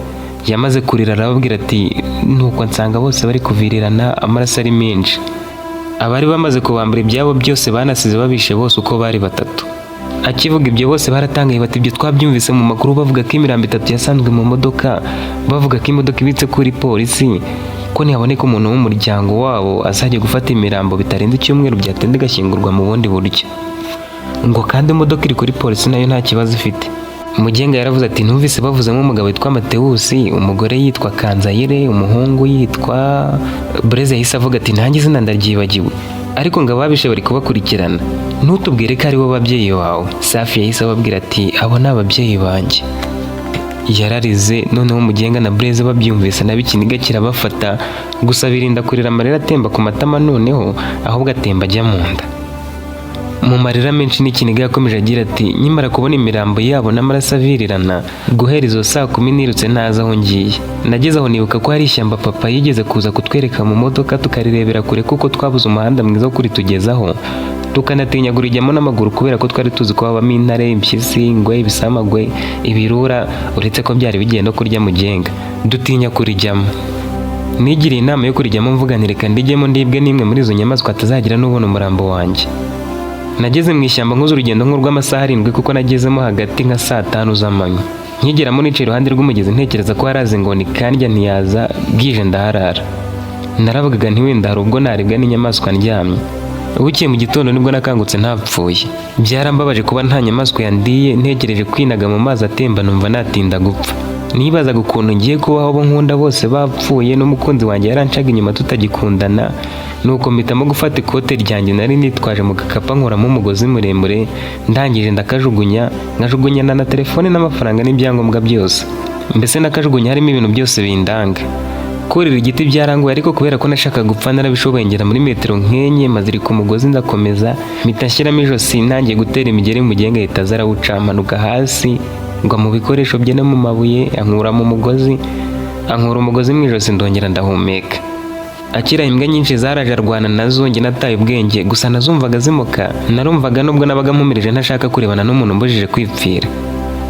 Yamaze kurira arababwira ati nuko nsanga bose bari kuvirirana, amaraso ari menshi. Abari bamaze kubambura ibyabo byose banasize babishe bose uko bari batatu." Akivuga ibyo bose baratangaye bati: "Ibyo twabyumvise mu makuru, bavuga ko imirambo itatu yasanzwe mu modoka, bavuga ko imodoka ibitse kuri polisi, ko nihaboneka umuntu w'umuryango wabo azajya gufata imirambo bitarenze icyumweru, byatinda igashyingurwa mu bundi buryo, ngo kandi imodoka iri kuri polisi nayo nta kibazo ifite." Mugenga yaravuze ati: "Numvise bavuzemo umugabo witwa Matewusi, umugore yitwa Kanzayire, umuhungu yitwa..." Bureze yahise avuga ati: "Nanjye izina ndaryibagiwe, ariko ngo ababishe bari kubakurikirana. Ntutubwire ko ari bo babyeyi bawe?" Safi yahise ababwira ati: "Abo ni ababyeyi banjye." Yararize noneho Mugenga na Bureze babyumvise nabo ikiniga kirabafata, gusa birinda kurira amarira atemba ku matama noneho, ahubwo atemba ajya mu nda. Mu marira menshi n'ikiniga yakomeje agira ati: "Nkimara kubona imirambo yabo n'amaraso avirirana, guhera izo saa 10 nirutse ntazi aho ngiye. Nageze aho nibuka ko hari ishyamba papa yigeze kuza kutwereka mu modoka, tukarirebera kure kuko twabuze umuhanda mwiza wo kuritugezaho, tukanatinya kurijyamo n'amaguru kubera ko twari tuzi ko habamo intare, impyisi, ingwe, ibisamagwe, ibirura, uretse ko byari bigiye no kurya Mugenga, dutinya kurijyamo. Nigiriye inama yo kurijyamo, mvuga nti reka ndijyemo ndibwe n'imwe muri izo nyamaswa, hatazagira n'ubona umurambo wanjye. Nageze mu ishyamba nkoze urugendo nk'urw'amasaha 7 kuko nagezemo hagati nka saa 5 z'amanywa. Nkigeramo nicaye iruhande rw'umugezi ntekereza ko haraza ingoni kandya, ntiyaza. Bwije ndaharara. Naravugaga nti wenda hari ubwo naribwa n'inyamaswa ndyamye. Bukeye mu gitondo nibwo nakangutse ntapfuye. Byarambabaje kuba nta nyamaswa yandiye. Ntegereje kwinaga mu mazi atemba, numva natinda gupfa. Nibazaga ukuntu ngiye kubaho abo nkunda bose bapfuye, n'umukunzi wanjye yarancaga inyuma tutagikundana. Nuko mpitamo gufata ikote ryanjye nari nitwaje mu gakapu, nkuramo umugozi muremure, ndangije ndakajugunya, nkajugunyana na telefone n'amafaranga n'ibyangombwa byose. Mbese nakajugunya harimo ibintu byose bindanga. Kurira igiti byarangoye, ariko kubera ko nashakaga gupfa narabishoboye, ngera muri metero nk'enye mazirika umugozi, ndakomeza, mpita nshyiramo ijosi ntangiye gutera imigeri. Mugenga ahita aza arawuca, manuka hasi. Ngwa mu bikoresho bye no mu mabuye, ankura mu mugozi, ankura umugozi mu ijosi, ndongera ndahumeka. Akira imbwa nyinshi zaraje arwana nazo, njye nataye ubwenge gusa nazumvaga zimuka. Narumvaga nubwo nabaga mpumirije ntashaka kurebana n'umuntu umbujije kwipfira.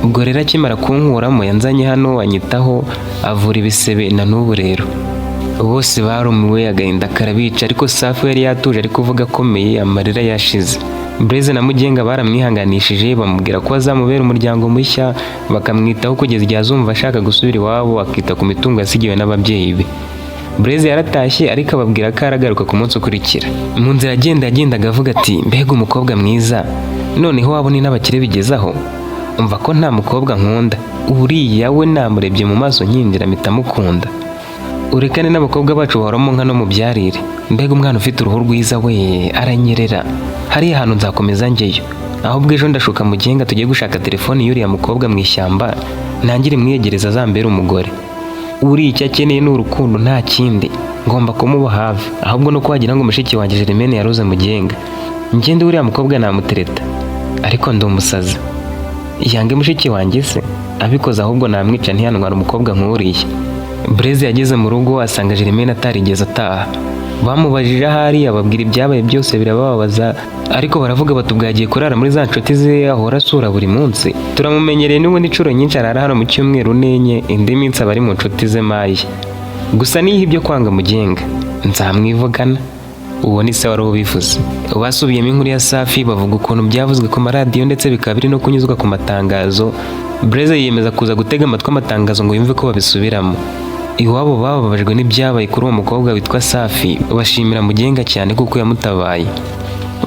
Ubwo rero akimara kunkuramo yanzanye hano, anyitaho, avura ibisebe na n'ubu rero. Bose barumiwe, agahinda karabica, ariko Safi yari yatuje, ari kuvuga akomeye, amarira yashize. Blaise na Mugenga baramwihanganishije, bamubwira ko azamubera umuryango mushya, bakamwitaho kugeza igihe azumva ashaka gusubira iwabo, akita ku mitungo yasigiwe n'ababyeyi be. Blaise yaratashye, ariko ababwira ko aragaruka ku munsi ukurikira. Mu nzira agenda yagendaga avuga ati: "Mbega umukobwa mwiza, noneho wabona n'abakire bigezaho. Umva ko nta mukobwa nkunda, uriya we namurebye mu maso nkinjira mpita mukunda. Urekane n'abakobwa bacu bahoramo nka no mu byarire. Mbega umwana ufite uruhu rwiza we, aranyerera. Hariya hantu nzakomeza njyeyo. Ahubwo ejo ndashuka Mugenga tugiye gushaka telefoni y'uriya mukobwa mu ishyamba, ntangire mwiyegereza azambere umugore. Uriya icyo akeneye ni urukundo, nta kindi. Ngomba kumuba hafi. Ahubwo no wagira ngo mushiki wanjye Germaine yaroze Mugenga. Ngende uriya mukobwa namutereta, ariko ndi umusazi. Yange mushiki wanjye se? Abikoze ahubwo namwica, ntiyantwara umukobwa nk'uriya." Blaise yageze mu rugo asanga Germaine atarigeze ataha. Bamubajije ahari, ababwira ibyabaye byose, birababaza, ariko baravuga bati: "Ubwo yagiye kurara muri za nshuti ze ahora asura buri munsi. Turamumenyereye n'ubundi, inshuro nyinshi arara hano mu cyumweru n'enye, indi minsi aba ari mu nshuti ze maye. Gusa niha ibyo kwanga Mugenga nzamwivugana." Uwo ni se wari ubivuze. Basubiyemo inkuru ya Safi, bavuga ukuntu byavuzwe ku maradiyo ndetse bikaba biri no kunyuzwa ku matangazo. Blaise yiyemeza kuza gutega amatwi amatangazo ngo yumve ko babisubiramo. Iwabo bababajwe n'ibyabaye kuri uwo mukobwa witwa Safi, bashimira Mugenga cyane kuko yamutabaye.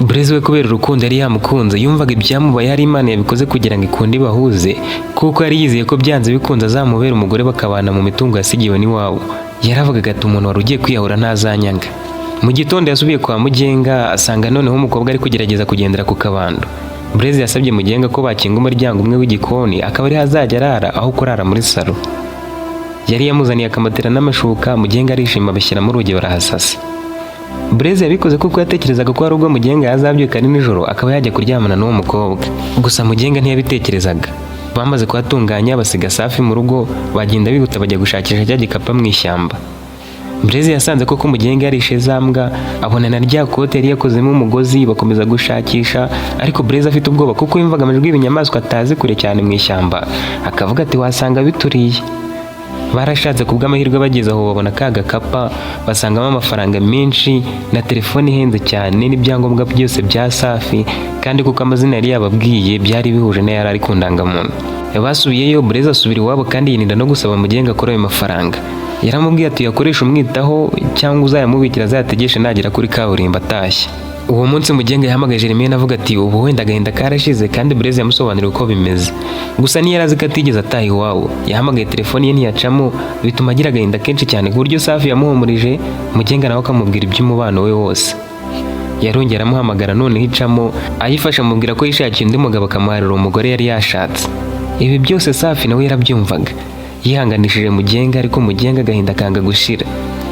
Blaise we, kubera urukundo yari yamukunze, yumvaga ibyamubaye hari Imana yabikoze kugira ngo ikunde ibahuze, kuko yari yizeye ko byanze bikunze azamubera umugore, bakabana mu mitungo yasigiwe n'iwabo. Yaravugaga ati: "Umuntu wari ugiye kwiyahura ntazanyanga." Mu gitondo yasubiye kwa Mugenga, asanga noneho umukobwa ari kugerageza kugendera ku kabando. Blaise yasabye Mugenga ko bakinga umuryango umwe w'igikoni, akaba ariho azajya arara aho kurara muri salo. Yari yamuzaniye akamatera n'amashuka. Mugenga arishima, bashyiramo urugi barahasasa. Blaise yabikoze kuko yatekerezaga ko hari ubwo Mugenga yazabyuka ari nijoro, akaba yajya kuryamana n'uwo mukobwa. Gusa Mugenga ntiyabitekerezaga. Bamaze kuhatunganya, basiga Safi mu rugo, bagenda bihuta bajya gushakisha cya gikapa mu ishyamba. Blaise yasanze koko Mugenga yarishe za mbwa, abona na rya kote yari yakozemo umugozi. Bakomeza gushakisha, ariko Blaise afite ubwoba kuko yumvaga amajwi y'ibinyamaswa atazi kure cyane mu ishyamba, akavuga ati: "Wasanga bituriye." Barashatse, ku bw'amahirwe bageze aho babona ka gakapa, basangamo amafaranga menshi na telefone ihenze cyane n'ibyangombwa byose bya Safi, kandi kuko amazina yari yababwiye byari bihuje n'ayari ari ku ndangamuntu. Basubiyeyo, Blaise asubira iwabo kandi yirinda no gusaba Mugenga kuri ayo mafaranga. Yaramubwiye ati: "Uyakoreshe umwitaho cyangwa uzayamubikira, azayategeshe nagera kuri kaburimbo atashye." Uwo munsi Mugenga yahamagaye Jeremine avuga ati: "Ubu wenda agahinda karashize." Kandi Blaise yamusobanuriye uko bimeze, gusa ntiyari azi ko atigeze ataha iwabo. Yahamagaye telefoni ye ntiyacamo, bituma agira agahinda kenshi cyane, ku buryo Safi yamuhumurije, Mugenga nawe akamubwira iby'umubano we wose. Yarongera aramuhamagara, noneho icamo, ayifasha amubwira ko yishakiye undi mugabo, akamuharira umugore yari yashatse. Ibi byose Safi nawe yarabyumvaga. Yihanganishije Mugenga, ariko Mugenga agahinda kanga gushira.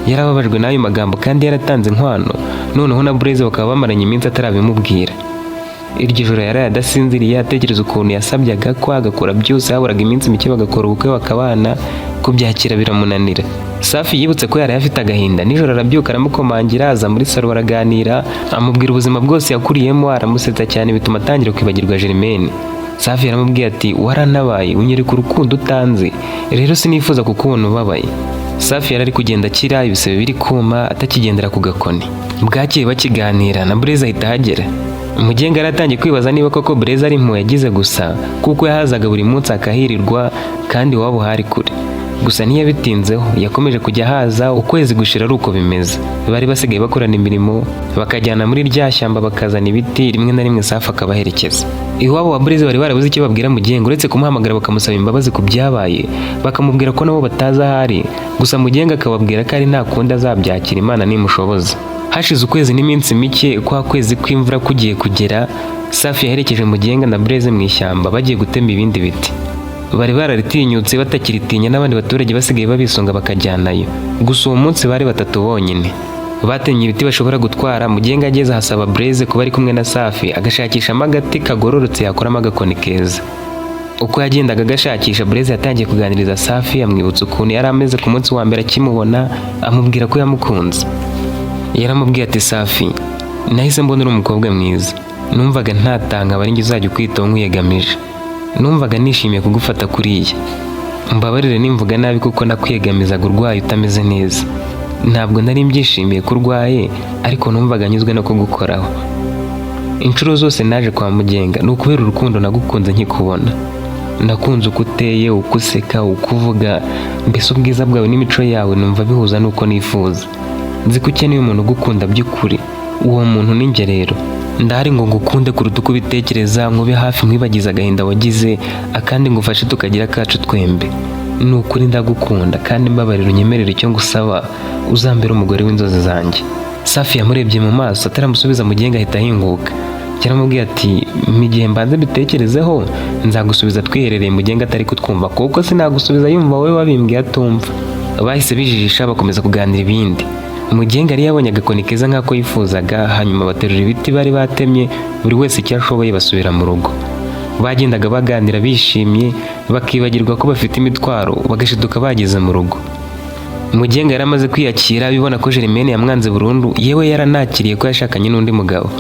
Yarababajwe n'ayo magambo kandi yaratanze inkwano, noneho na Blaise bakaba bamaranye iminsi atarabimubwira. Iryo joro yaraye adasinziriye, atekereza ukuntu yasabyaga ko agakora byose, haburaga iminsi mike bagakora ubukwe bakabana, kubyakira biramunanira. Safi yibutse ko yaraye afite agahinda nijoro, arabyuka aramukomangira, aza muri salo baraganira, amubwira ubuzima bwose yakuriyemo, aramusetsa cyane, bituma atangira kwibagirwa Germaine. Safi yaramubwiye ati: "Waranabaye, unyereka urukundo utanze, rero sinifuza kukubona ubabaye." Safi yari ari kugenda akira ibisebe biri kuma, atakigendera ku gakoni. Bwakeye bakiganira na Blaise ahita ahagera. Mugenga yaratangiye kwibaza niba koko Blaise ari impuhwe yagize gusa, kuko yahazaga buri munsi akahirirwa kandi iwabo hari kure. Gusa ntiyabitinzeho, yakomeje kujya ahaza, ukwezi gushira ari uko bimeze. Bari basigaye bakorana imirimo, bakajyana muri rya shyamba bakazana ibiti, rimwe na rimwe Safi akabaherekeza. Iwabo wa Blaise bari barabuze icyo babwira Mugenga uretse kumuhamagara bakamusaba imbabazi ku byabaye, bakamubwira ko nabo batazi aho ari. Gusa Mugenga akababwira ko ari nta kundi, azabyakira Imana nimushoboza. Hashize ukwezi n'iminsi mike, kwa kwezi kw'imvura kugiye kugera, Safi yaherekeje Mugenga na Blaise mu ishyamba bagiye gutema ibindi biti. Bari bararitinyutse, batakiritinya, n'abandi baturage basigaye babisunga bakajyanayo. Gusa uwo munsi bari batatu bonyine. Batemye ibiti bashobora gutwara. Mugenga ageze ahasaba Blaise kuba ari kumwe na Safi, agashakishamo agati kagororotse yakoramo agakoni keza. Uko yagendaga agashakisha, Blaise yatangiye kuganiriza Safi, amwibutsa ukuntu yari ameze ku munsi wa mbere akimubona, amubwira ko yamukunze. Yaramubwiye ati: "Safi, nahise mbona uri umukobwa mwiza, numvaga ntatanga aba ari njye uzajya ukwitaho nkwiyegamije, numvaga nishimiye kugufata kuriya. Mbabarire nimvuga nabi kuko nakwiyegamizaga urwaye utameze neza. Ntabwo nari mbyishimiye ko urwaye, ariko numvaga nyuzwe no kugukoraho. Inshuro zose naje kwa Mugenga ni ukubera urukundo nagukunze nkikubona. Nakunze uko uteye, uko useka, uko uvuga, mbese ubwiza bwawe n'imico yawe numva bihuza n'uko nifuza. Nzi ko ukeneye umuntu ugukunda by'ukuri, uwo muntu ni njye. Rero ndahari ngo ngukunde kuruta uko ubitekereza, nkube hafi nkwibagize agahinda wagize, akandi ngufashe tukagira akacu twembi. Ni ukuri ndagukunda, kandi mbabarira unyemerere icyo ngusaba, uzambere umugore w'inzozi zanjye." Safi yamurebye mu maso ataramusubiza, Mugenga ahita ahinguka. Yaramubwiye ati: "Mu gihe mbanze mbitekerezeho, nzagusubiza twiherereye Mugenga atari kutwumva, kuko sinagusubiza yumva wowe wabimbwiye atumva." Bahise bijijisha, bakomeza kuganira ibindi. Mugenga yari yabonye agakoni keza nk'ako yifuzaga, hanyuma baterura ibiti bari batemye, buri wese icyo ashoboye, basubira mu rugo. Bagendaga baganira bishimye, bakibagirwa ko bafite imitwaro, bagashiduka bageze mu rugo. Mugenga yari amaze kwiyakira, abibona ko Germaine yamwanze burundu, yewe yaranakiriye ko yashakanye n'undi mugabo.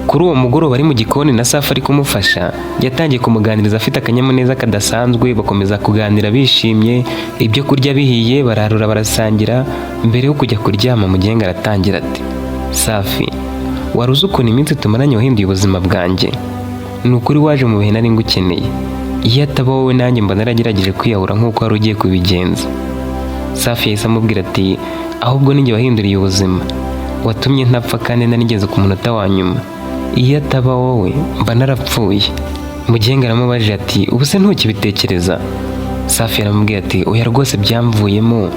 Kuri uwo mugoroba ari mu gikoni na Safi ari kumufasha, yatangiye kumuganiriza afite akanyamuneza kadasanzwe, bakomeza kuganira bishimye, ibyo kurya bihiye bararura barasangira. Mbere yo kujya kuryama, Mugenga aratangira ati: "Safi, wari uzi ukuntu iminsi tumaranye wahinduye ubuzima bwanjye? Ni ukuri waje mu bihe nari ngukeneye. Iyo ataba wowe nanjye mba naragerageje kwiyahura nk'uko wari ugiye kubigenza." Safi yahise amubwira ati: "Ahubwo ninjye wahinduriye ubuzima, watumye ntapfa kandi nari ngeze ku munota wa nyuma. Iyo ataba wowe mba narapfuye." Mugenga aramubajije ati: "Ubu se ntukibitekereza?" Safi yaramubwiye ati: "Oya rwose, byamvuyemo,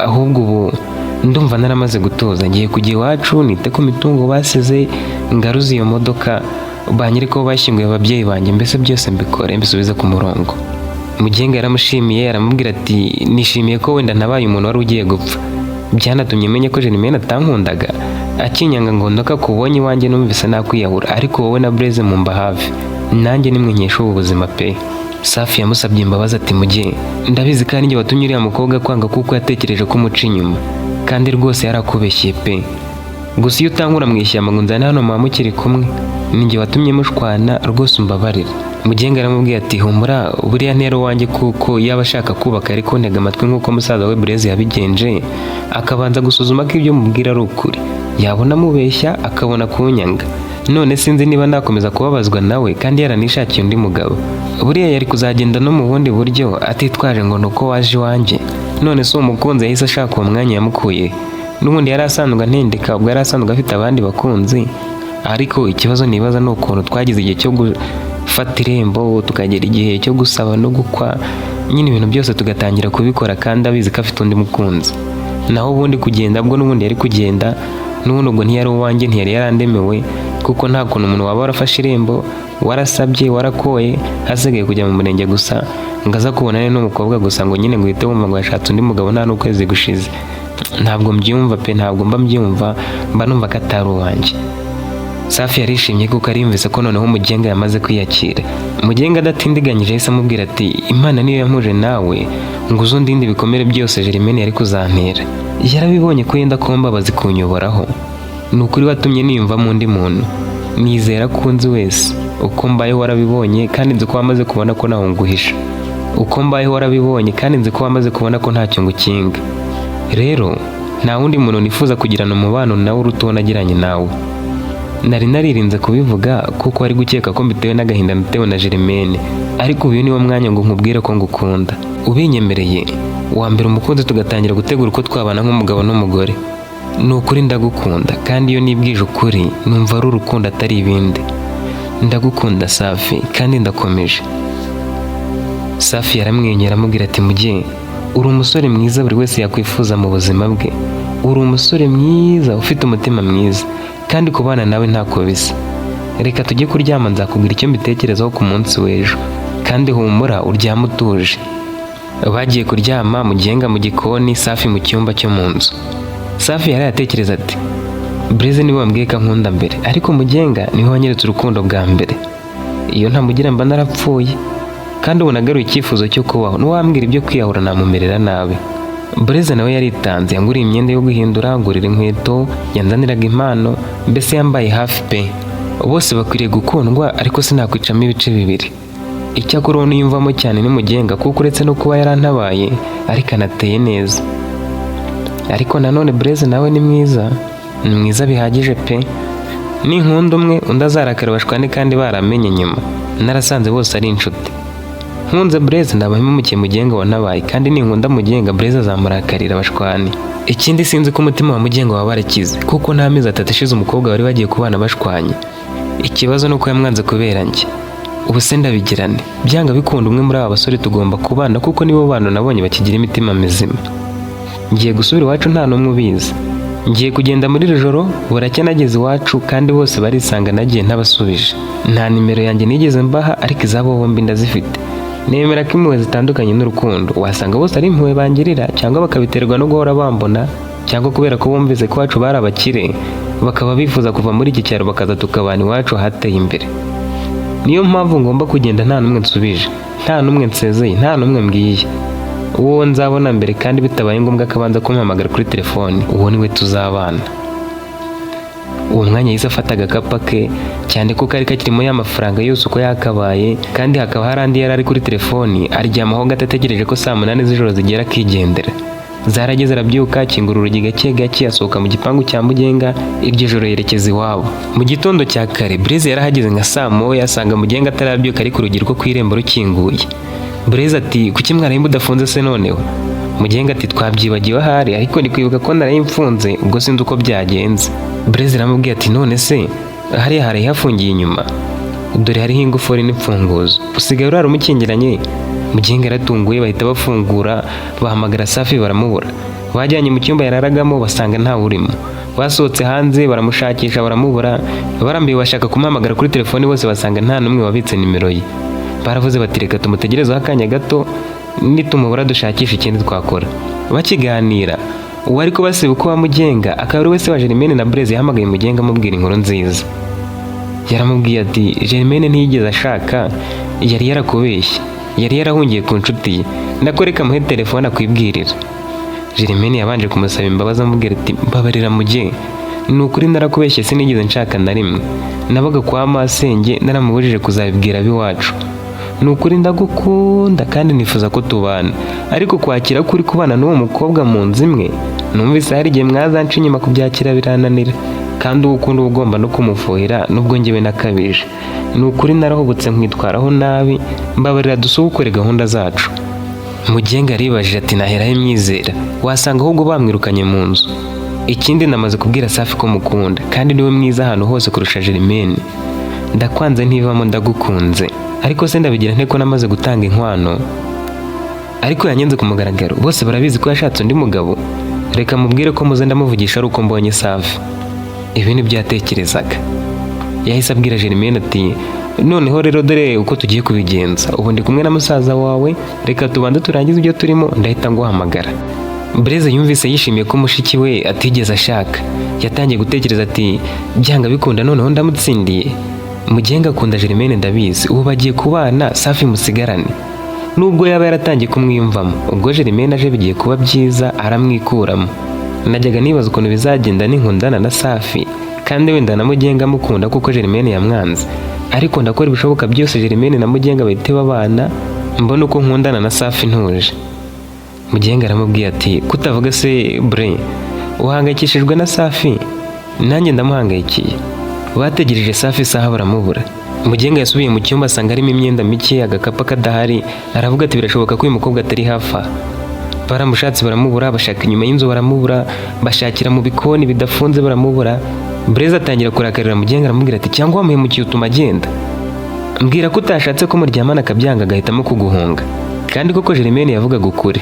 ahubwo ubu ndumva naramaze gutuza. Ngiye kujya iwacu nite ku mitungo basize, ngaruze iyo modoka, banyereke ko bashyinguye ababyeyi banjye, mbese byose mbikore mbisubize ku murongo." Mugenga yaramushimiye, aramubwira ati: "Nishimiye ko wenda ntabaye umuntu wari ugiye gupfa. Byanatumye menya ko Germaine atankundaga akinyanga ngo ndoka kubonye iwanjye, numvise nakwiyahura, ariko wowe na Blaise mumba hafi, nanjye nimwe nkesha ubu buzima pe." Safi yamusabye imbabazi ati: "Muge, ndabizi kandi njye watumye uriya mukobwa kwanga kuko yatekereje ko umuca inyuma, kandi rwose yarakubeshye pe. Gusa iyo utankura mu ishyamba ngo nzane hano muba mukiri kumwe, ninjye watumye mushwana, rwose umbabarire." Mugenga aramubwiye ati: "Humura, buriya ntero wanjye, kuko yaba ashaka kubaka ariko ntega amatwi nk'uko musaza we Blaise yabigenje, akabanza gusuzuma ko ibyo mubwira ari ukuri, yabona amubeshya akabona kunyanga. None sinzi niba nakomeza kubabazwa nawe kandi yaranishakiye undi mugabo. Buriya yari kuzagenda no mu bundi buryo atitwaje ngo ni uko waje iwanjye. None se uwo mukunzi yahise ashaka uwo mwanya yamukuye? N'ubundi yari asanzwe antendeka, ubwo yari asanzwe afite abandi bakunzi. Ariko ikibazo nibaza ni ukuntu twagize igihe cyo gufata irembo, tukagera igihe cyo gusaba no gukwa, nyine ibintu byose tugatangira kubikora kandi abizi ko afite undi mukunzi. Naho ubundi kugenda bwo n'ubundi yari kugenda, n'ubundi ubwo ntiyari uwanjye, ntiyari yarandemewe, kuko nta kuntu umuntu waba warafashe irembo, warasabye, warakoye, hasigaye kujya mu murenge gusa, ngo aza kubonane n'umukobwa gusa, ngo nyine ngo uhite wumva ngo yashatse undi mugabo nta n'ukwezi gushize. Ntabwo mbyumva pe, ntabwo mba mbyumva, mba numva ko atari uwanjye." Safi yarishimye kuko ariyumvise ko noneho Mugenga yamaze kwiyakira. Mugenga adatindiganyije yahise amubwira ati: "Imana niyo yampuje nawe ngo uze undinde ibikomere byose Germaine yari kuzantera. Yarabibonye ko yenda kumbabaza kunyoboraho. Ni ukuri watumye niyumvamo undi muntu. Nizera ko unzi wese, uko mbayeho warabibonye, kandi nzi ko wamaze kubona ko ntaho nguhisha. Uko mbayeho warabibonye, kandi nzi ko wamaze kubona ko ntacyo ngukinga. Rero nta wundi muntu nifuza kugirana umubano nawe uruta uwo nagiranye nawe. Nari naririnze kubivuga kuko wari gukeka ko mbitewe n'agahinda natewe na Germaine, ariko uyu niwo mwanya ngo nkubwire ko ngukunda. Ubinyemereye wambere umukunzi, tugatangira gutegura uko twabana nk'umugabo n'umugore. Ni ukuri ndagukunda, kandi iyo nibwije ukuri numva ari urukundo atari ibindi. Ndagukunda Safi, kandi ndakomeje." Safi yaramwenyera amubwira ati: "Mugihe, uri umusore mwiza buri wese yakwifuza mu buzima bwe. Uri umusore mwiza ufite umutima mwiza, kandi kubana nawe ntako bisa. Reka tujye kuryama, nzakubwira icyo mbitekerezaho ku munsi w'ejo, kandi humura uryame utuje." Bagiye kuryama, Mugenga mu gikoni, Safi mu cyumba cyo mu nzu. Safi yari yatekereza ati: "Blaise niwe wambwiye ko ankunda mbere, ariko Mugenga niwe wanyeretse urukundo bwa mbere. Iyo ntamugira mba narapfuye." Kandi ubu nagaruye icyifuzo cyo kubaho, n'uwambwira ibyo kwiyahura namumerera nabi. Bureze nawe yaritanze, yanguriye imyenda yo guhindura, ngurira inkweto, yanzaniraga impano, mbese yambaye hafi pe. Bose bakwiriye gukundwa, ariko sinakwicamo ibice bibiri. Icyakora uwo niyumvamo cyane ni Mugenga, kuko uretse no kuba yarantabaye ariko anateye neza. Ariko nanone Bureze nawe ni mwiza, ni mwiza bihagije pe. Ninkunda umwe, undi azarakara bashwane kandi baramenye nyuma. Narasanze bose ari inshuti. Nkunze Bureze ndaba mpemukiye Mugenga wantabaye, kandi ninkunda Mugenga, Bureze azamurakarira bashwane. Ikindi, sinzi ko umutima wa Mugenga waba warakize, kuko nta mezi 3 ashize umukobwa bari bagiye kubana bashwanye. Ikibazo ni uko yamwanze kubera njye. Ubu se ndabigirane? Byanga bikunda umwe muri aba basore tugomba kubana, kuko nibo bantu nabonye bakigira imitima mizima. Ngiye gusubira iwacu nta n'umwe ubizi. Ngiye kugenda muri iri joro, buracya nageze iwacu, kandi bose barisanga nagiye ntabasubije. Nta nimero yanjye nigeze mbaha, ariko izabo bombi ndazifite. Nemera ko impuhwe zitandukanye n'urukundo. Wasanga bose ari impuhwe bangirira, cyangwa bakabiterwa no guhora bambona, cyangwa kubera ko bumvise ko iwacu bari abakire, bakaba bifuza kuva muri iki cyaro bakaza tukabana iwacu hateye imbere. Niyo mpamvu ngomba kugenda nta n'umwe nsubije, nta n'umwe nsezeye, nta n'umwe mbwiye. Uwo nzabona mbere, kandi bitabaye ngombwa ko abanza kumpamagara kuri telefoni, uwo niwe tuzabana. Uwo mwanya yahise afata agakapu ke, cyane ko kari kakirimo ya mafaranga yose uko yakabaye, kandi hakaba hari andi yari ari kuri telefoni. Aryamaho gato, ategereje ko saa 8 z'ijoro zigera akigendera. Zarageze, arabyuka, akingura urugi gake gake, asohoka mu gipangu cya Mugenga. Iryo joro yerekeza iwabo. Mu gitondo cya kare Bureze yarahageze nka saa 1, asanga Mugenga atarabyuka, ariko urugi rwo ku irembo rukinguye. Bureze ati: "Kuki mwaraye mudafunze se noneho?" Mugenga ati: "Twabyibagiwe ahari, ariko ndi kwibuka ko naraye mfunze, ubwo sinzi uko byagenze." Bureze aramubwiye ati: "None se hariya hari hafungiye inyuma? Dore hariho ingufuri n'imfunguzo, usigaye urara umukingiranye." Mugenga yaratunguye, bahita bafungura, bahamagara Safi baramubura. Bajyanye mu cyumba yararagamo basanga ntawe urimo. Basohotse hanze baramushakisha baramubura. Barambiwe bashaka kumuhamagara kuri telefoni, bose basanga nta n'umwe wabitse nimero ye. Baravuze bati: "Reka tumutegerezeho akanya gato, nitumubura dushakisha ikindi twakora." Bakiganira, uwari kubasiba uko wa Mugenga, akaba ari we se wa Germaine na Blaise, yahamagaye Mugenga amubwira inkuru nziza. Yaramubwiye ati: "Germaine ntiyigeze ashaka, yari yarakubeshye, yari yarahungiye ku nshuti ye. Nako reka muhe telefone akwibwirira." Germaine yabanje kumusaba imbabazi, amubwira ati: "Mbabarira Muge, ni ukuri narakubeshye, sinigeze nshaka na rimwe. Nabaga kwa masenge, naramubujije kuzabibwira ab'iwacu. Ni ukuri ndagukunda kandi nifuza ko tubana, ariko kwakira ko uri kubana n'uwo mukobwa mu nzu imwe, numvise hari igihe mwazanca inyuma, kubyakira birananira. Kandi uwo ukunda uba ugomba no kumufuhira, nubwo njyewe nakabije. Ni ukuri narahubutse nkwitwaraho nabi, mbabarira dusubukure gahunda zacu." Mugenga yaribajije ati: "Naheraho imyizera? Wasanga ahubwo bamwirukanye mu nzu. Ikindi, namaze kubwira Safi ko mukunda, kandi niwe mwiza ahantu hose kurusha Germaine. Ndakwanze ntivamo, ndagukunze. Ariko se ndabigira nte ko namaze gutanga inkwano, ariko yanyenze ku mugaragaro, bose barabizi ko yashatse undi mugabo? Reka mubwire ko muze ndamuvugisha ari uko mbonye Safi." Ibi nibyo yatekerezaga. Yahise abwira Germaine ati: "Noneho rero dore uko tugiye kubigenza. Ubu ndi kumwe na musaza wawe, reka tubanze turangize ibyo turimo, ndahita nguhamagara." Blaise yumvise yishimiye ko mushiki we atigeze ashaka. Yatangiye gutekereza ati: "Byanga bikunda noneho ndamutsindiye. Mugenga akunda Germaine ndabizi, ubu bagiye kubana, Safi musigarane. Nubwo yaba yaratangiye kumwiyumvamo, ubwo Germaine aje bigiye kuba byiza, aramwikuramo. Najyaga nibaza ukuntu bizagenda ninkundana na Safi, kandi wenda na Mugenga amukunda kuko Germaine yamwanze. Ariko ndakora ibishoboka byose Germaine na Mugenga bahite babana, mbona uko nkundana na Safi ntuje." Mugenga aramubwiye ati: "Kutavuga se bre? Uhangayikishijwe na Safi? Nanjye ndamuhangayikiye." Bategereje Safi isaha baramubura. Mugenga yasubiye mu cyumba asanga harimo imyenda mike, agakapu kadahari. Aravuga ati: "Birashoboka ko uyu mukobwa atari hafi aha." Baramushatse baramubura, bashaka inyuma y'inzu baramubura, bashakira mu bikoni bidafunze baramubura. Blaise atangira kurakarira Mugenga, aramubwira ati: "Cyangwa wamuhemukiye utuma agenda? Mbwira ko utashatse ko muryamana akabyanga, agahitamo kuguhunga." Kandi koko Germaine yavugaga ukuri.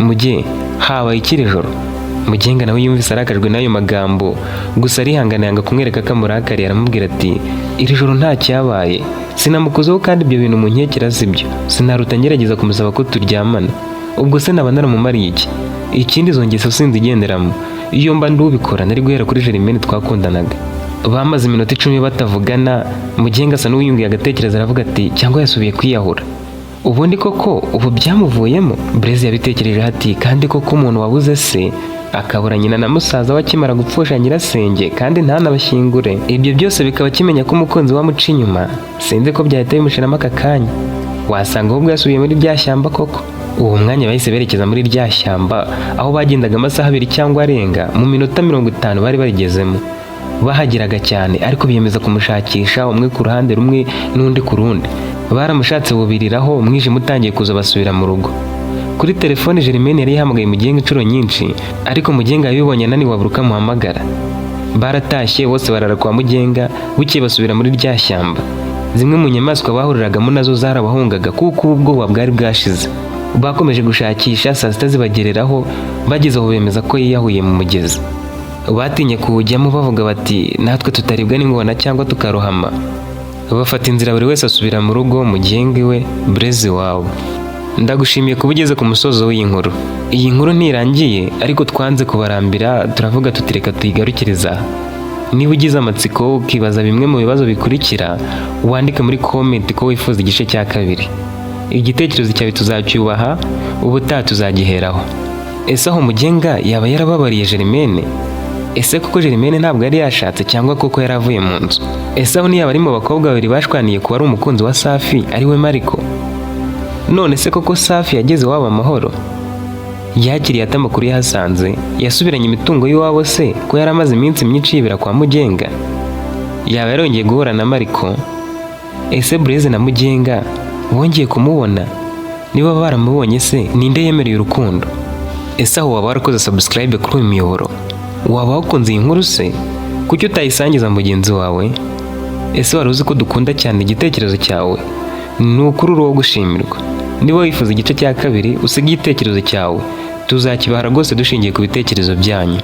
"Muge, habaye ikiri joro?" Mugenga nawe yumvise arakajwe n'ayo magambo, gusa arihangana, yanga kumwereka ko amurakariye. Aramubwira ati: "Iri joro nta cyabaye, sinamukozeho, kandi ibyo bintu munkekera si byo. Sinaruta ngerageza kumusaba ko turyamana, ubwo se naba naramumariye iki? Ikindi, izo ngeso sinzigenderamo. Iyo mba ndubikora nari guhera kuri Germaine twakundanaga." Bamaze iminota 10 batavugana. Mugenga asa n'uwiyunguye agatekereza, aravuga ati: "Cyangwa yasubiye kwiyahura." Ubundi koko ubu byamuvuyemo? Blaise yabitekereje ati: "Kandi koko umuntu wabuze se, akabura nyina na musaza we akimara gupfusha nyirasenge, kandi ntanabashyingure, ibyo byose bikaba akimenya ko umukunzi we amuca inyuma, sinzi ko byahita bimushiramo aka kanya. Wasanga ahubwo yasubiye muri rya shyamba koko." Uwo mwanya bahise berekeza muri rya shyamba, aho bagendaga amasaha 2 cyangwa arenga. Mu minota 50 bari barigezemo. Bahageraga cyane, ariko biyemeza kumushakisha, umwe ku ruhande rumwe n'undi ku rundi. Baramushatse bubiriraho, umwijima utangiye kuza basubira mu rugo. Kuri telefone Germaine yari yahamagaye Mugenga inshuro nyinshi, ariko Mugenga yabibonye ananiwe abura uko amuhamagara. Baratashye bose barara kwa Mugenga, bukeye basubira muri rya shyamba. Zimwe mu nyamaswa bahuriragamo nazo zarabahungaga kuko ubwoba bwari bwashize. Bakomeje gushakisha, saa sita zibagereraho. Bageze aho bemeza ko yiyahuye mu mugezi. Batinye kuwujyamo, bavuga bati: "Natwe tutaribwa n'ingona cyangwa tukarohama." Bafata inzira, buri wese asubira mu rugo, Mugenga iwe, Blaise iwabo. Ndagushimiye kuba ugeze ku musozo w'iyi nkuru. Iyi nkuru ntirangiye, ariko twanze kubarambira, turavuga tuti reka tuyigarukiriza aha. Niba ugize amatsiko ukibaza bimwe mu bibazo bikurikira, wandike muri comment ko wifuza igice cya kabiri. Igitekerezo cyawe tuzacyubaha, ubutaha tuzagiheraho. Ese aho Mugenga yaba yarababariye Germaine? Ese koko Germaine ntabwo yari yashatse, cyangwa koko yari avuye mu nzu? Ese aho ntiyaba ari mu bakobwa babiri bashwaniye kuba ari umukunzi wa Safi, ari we Mariko? None se koko Safi yageze iwabo amahoro? Yakiriye ate amakuru yahasanze? Yasubiranye imitungo y'iwabo se, ko yari amaze iminsi myinshi yibera kwa Mugenga? Yaba yarongeye guhura na Mariko? Ese Blaise na Mugenga bongeye kumubona? Niba baramubonye se, ninde yemereye urukundo? Ese aho waba warakoze subscribe kuri uyu muyoboro? Waba wakunze iyi nkuru se? Kuki utayisangiza mugenzi wawe? Ese wari uzi ko dukunda cyane igitekerezo cyawe? Ni ukuri uri uwo gushimirwa. Niba wifuza igice cya kabiri, usige igitekerezo cyawe, tuzakibahara rwose dushingiye ku bitekerezo byanyu.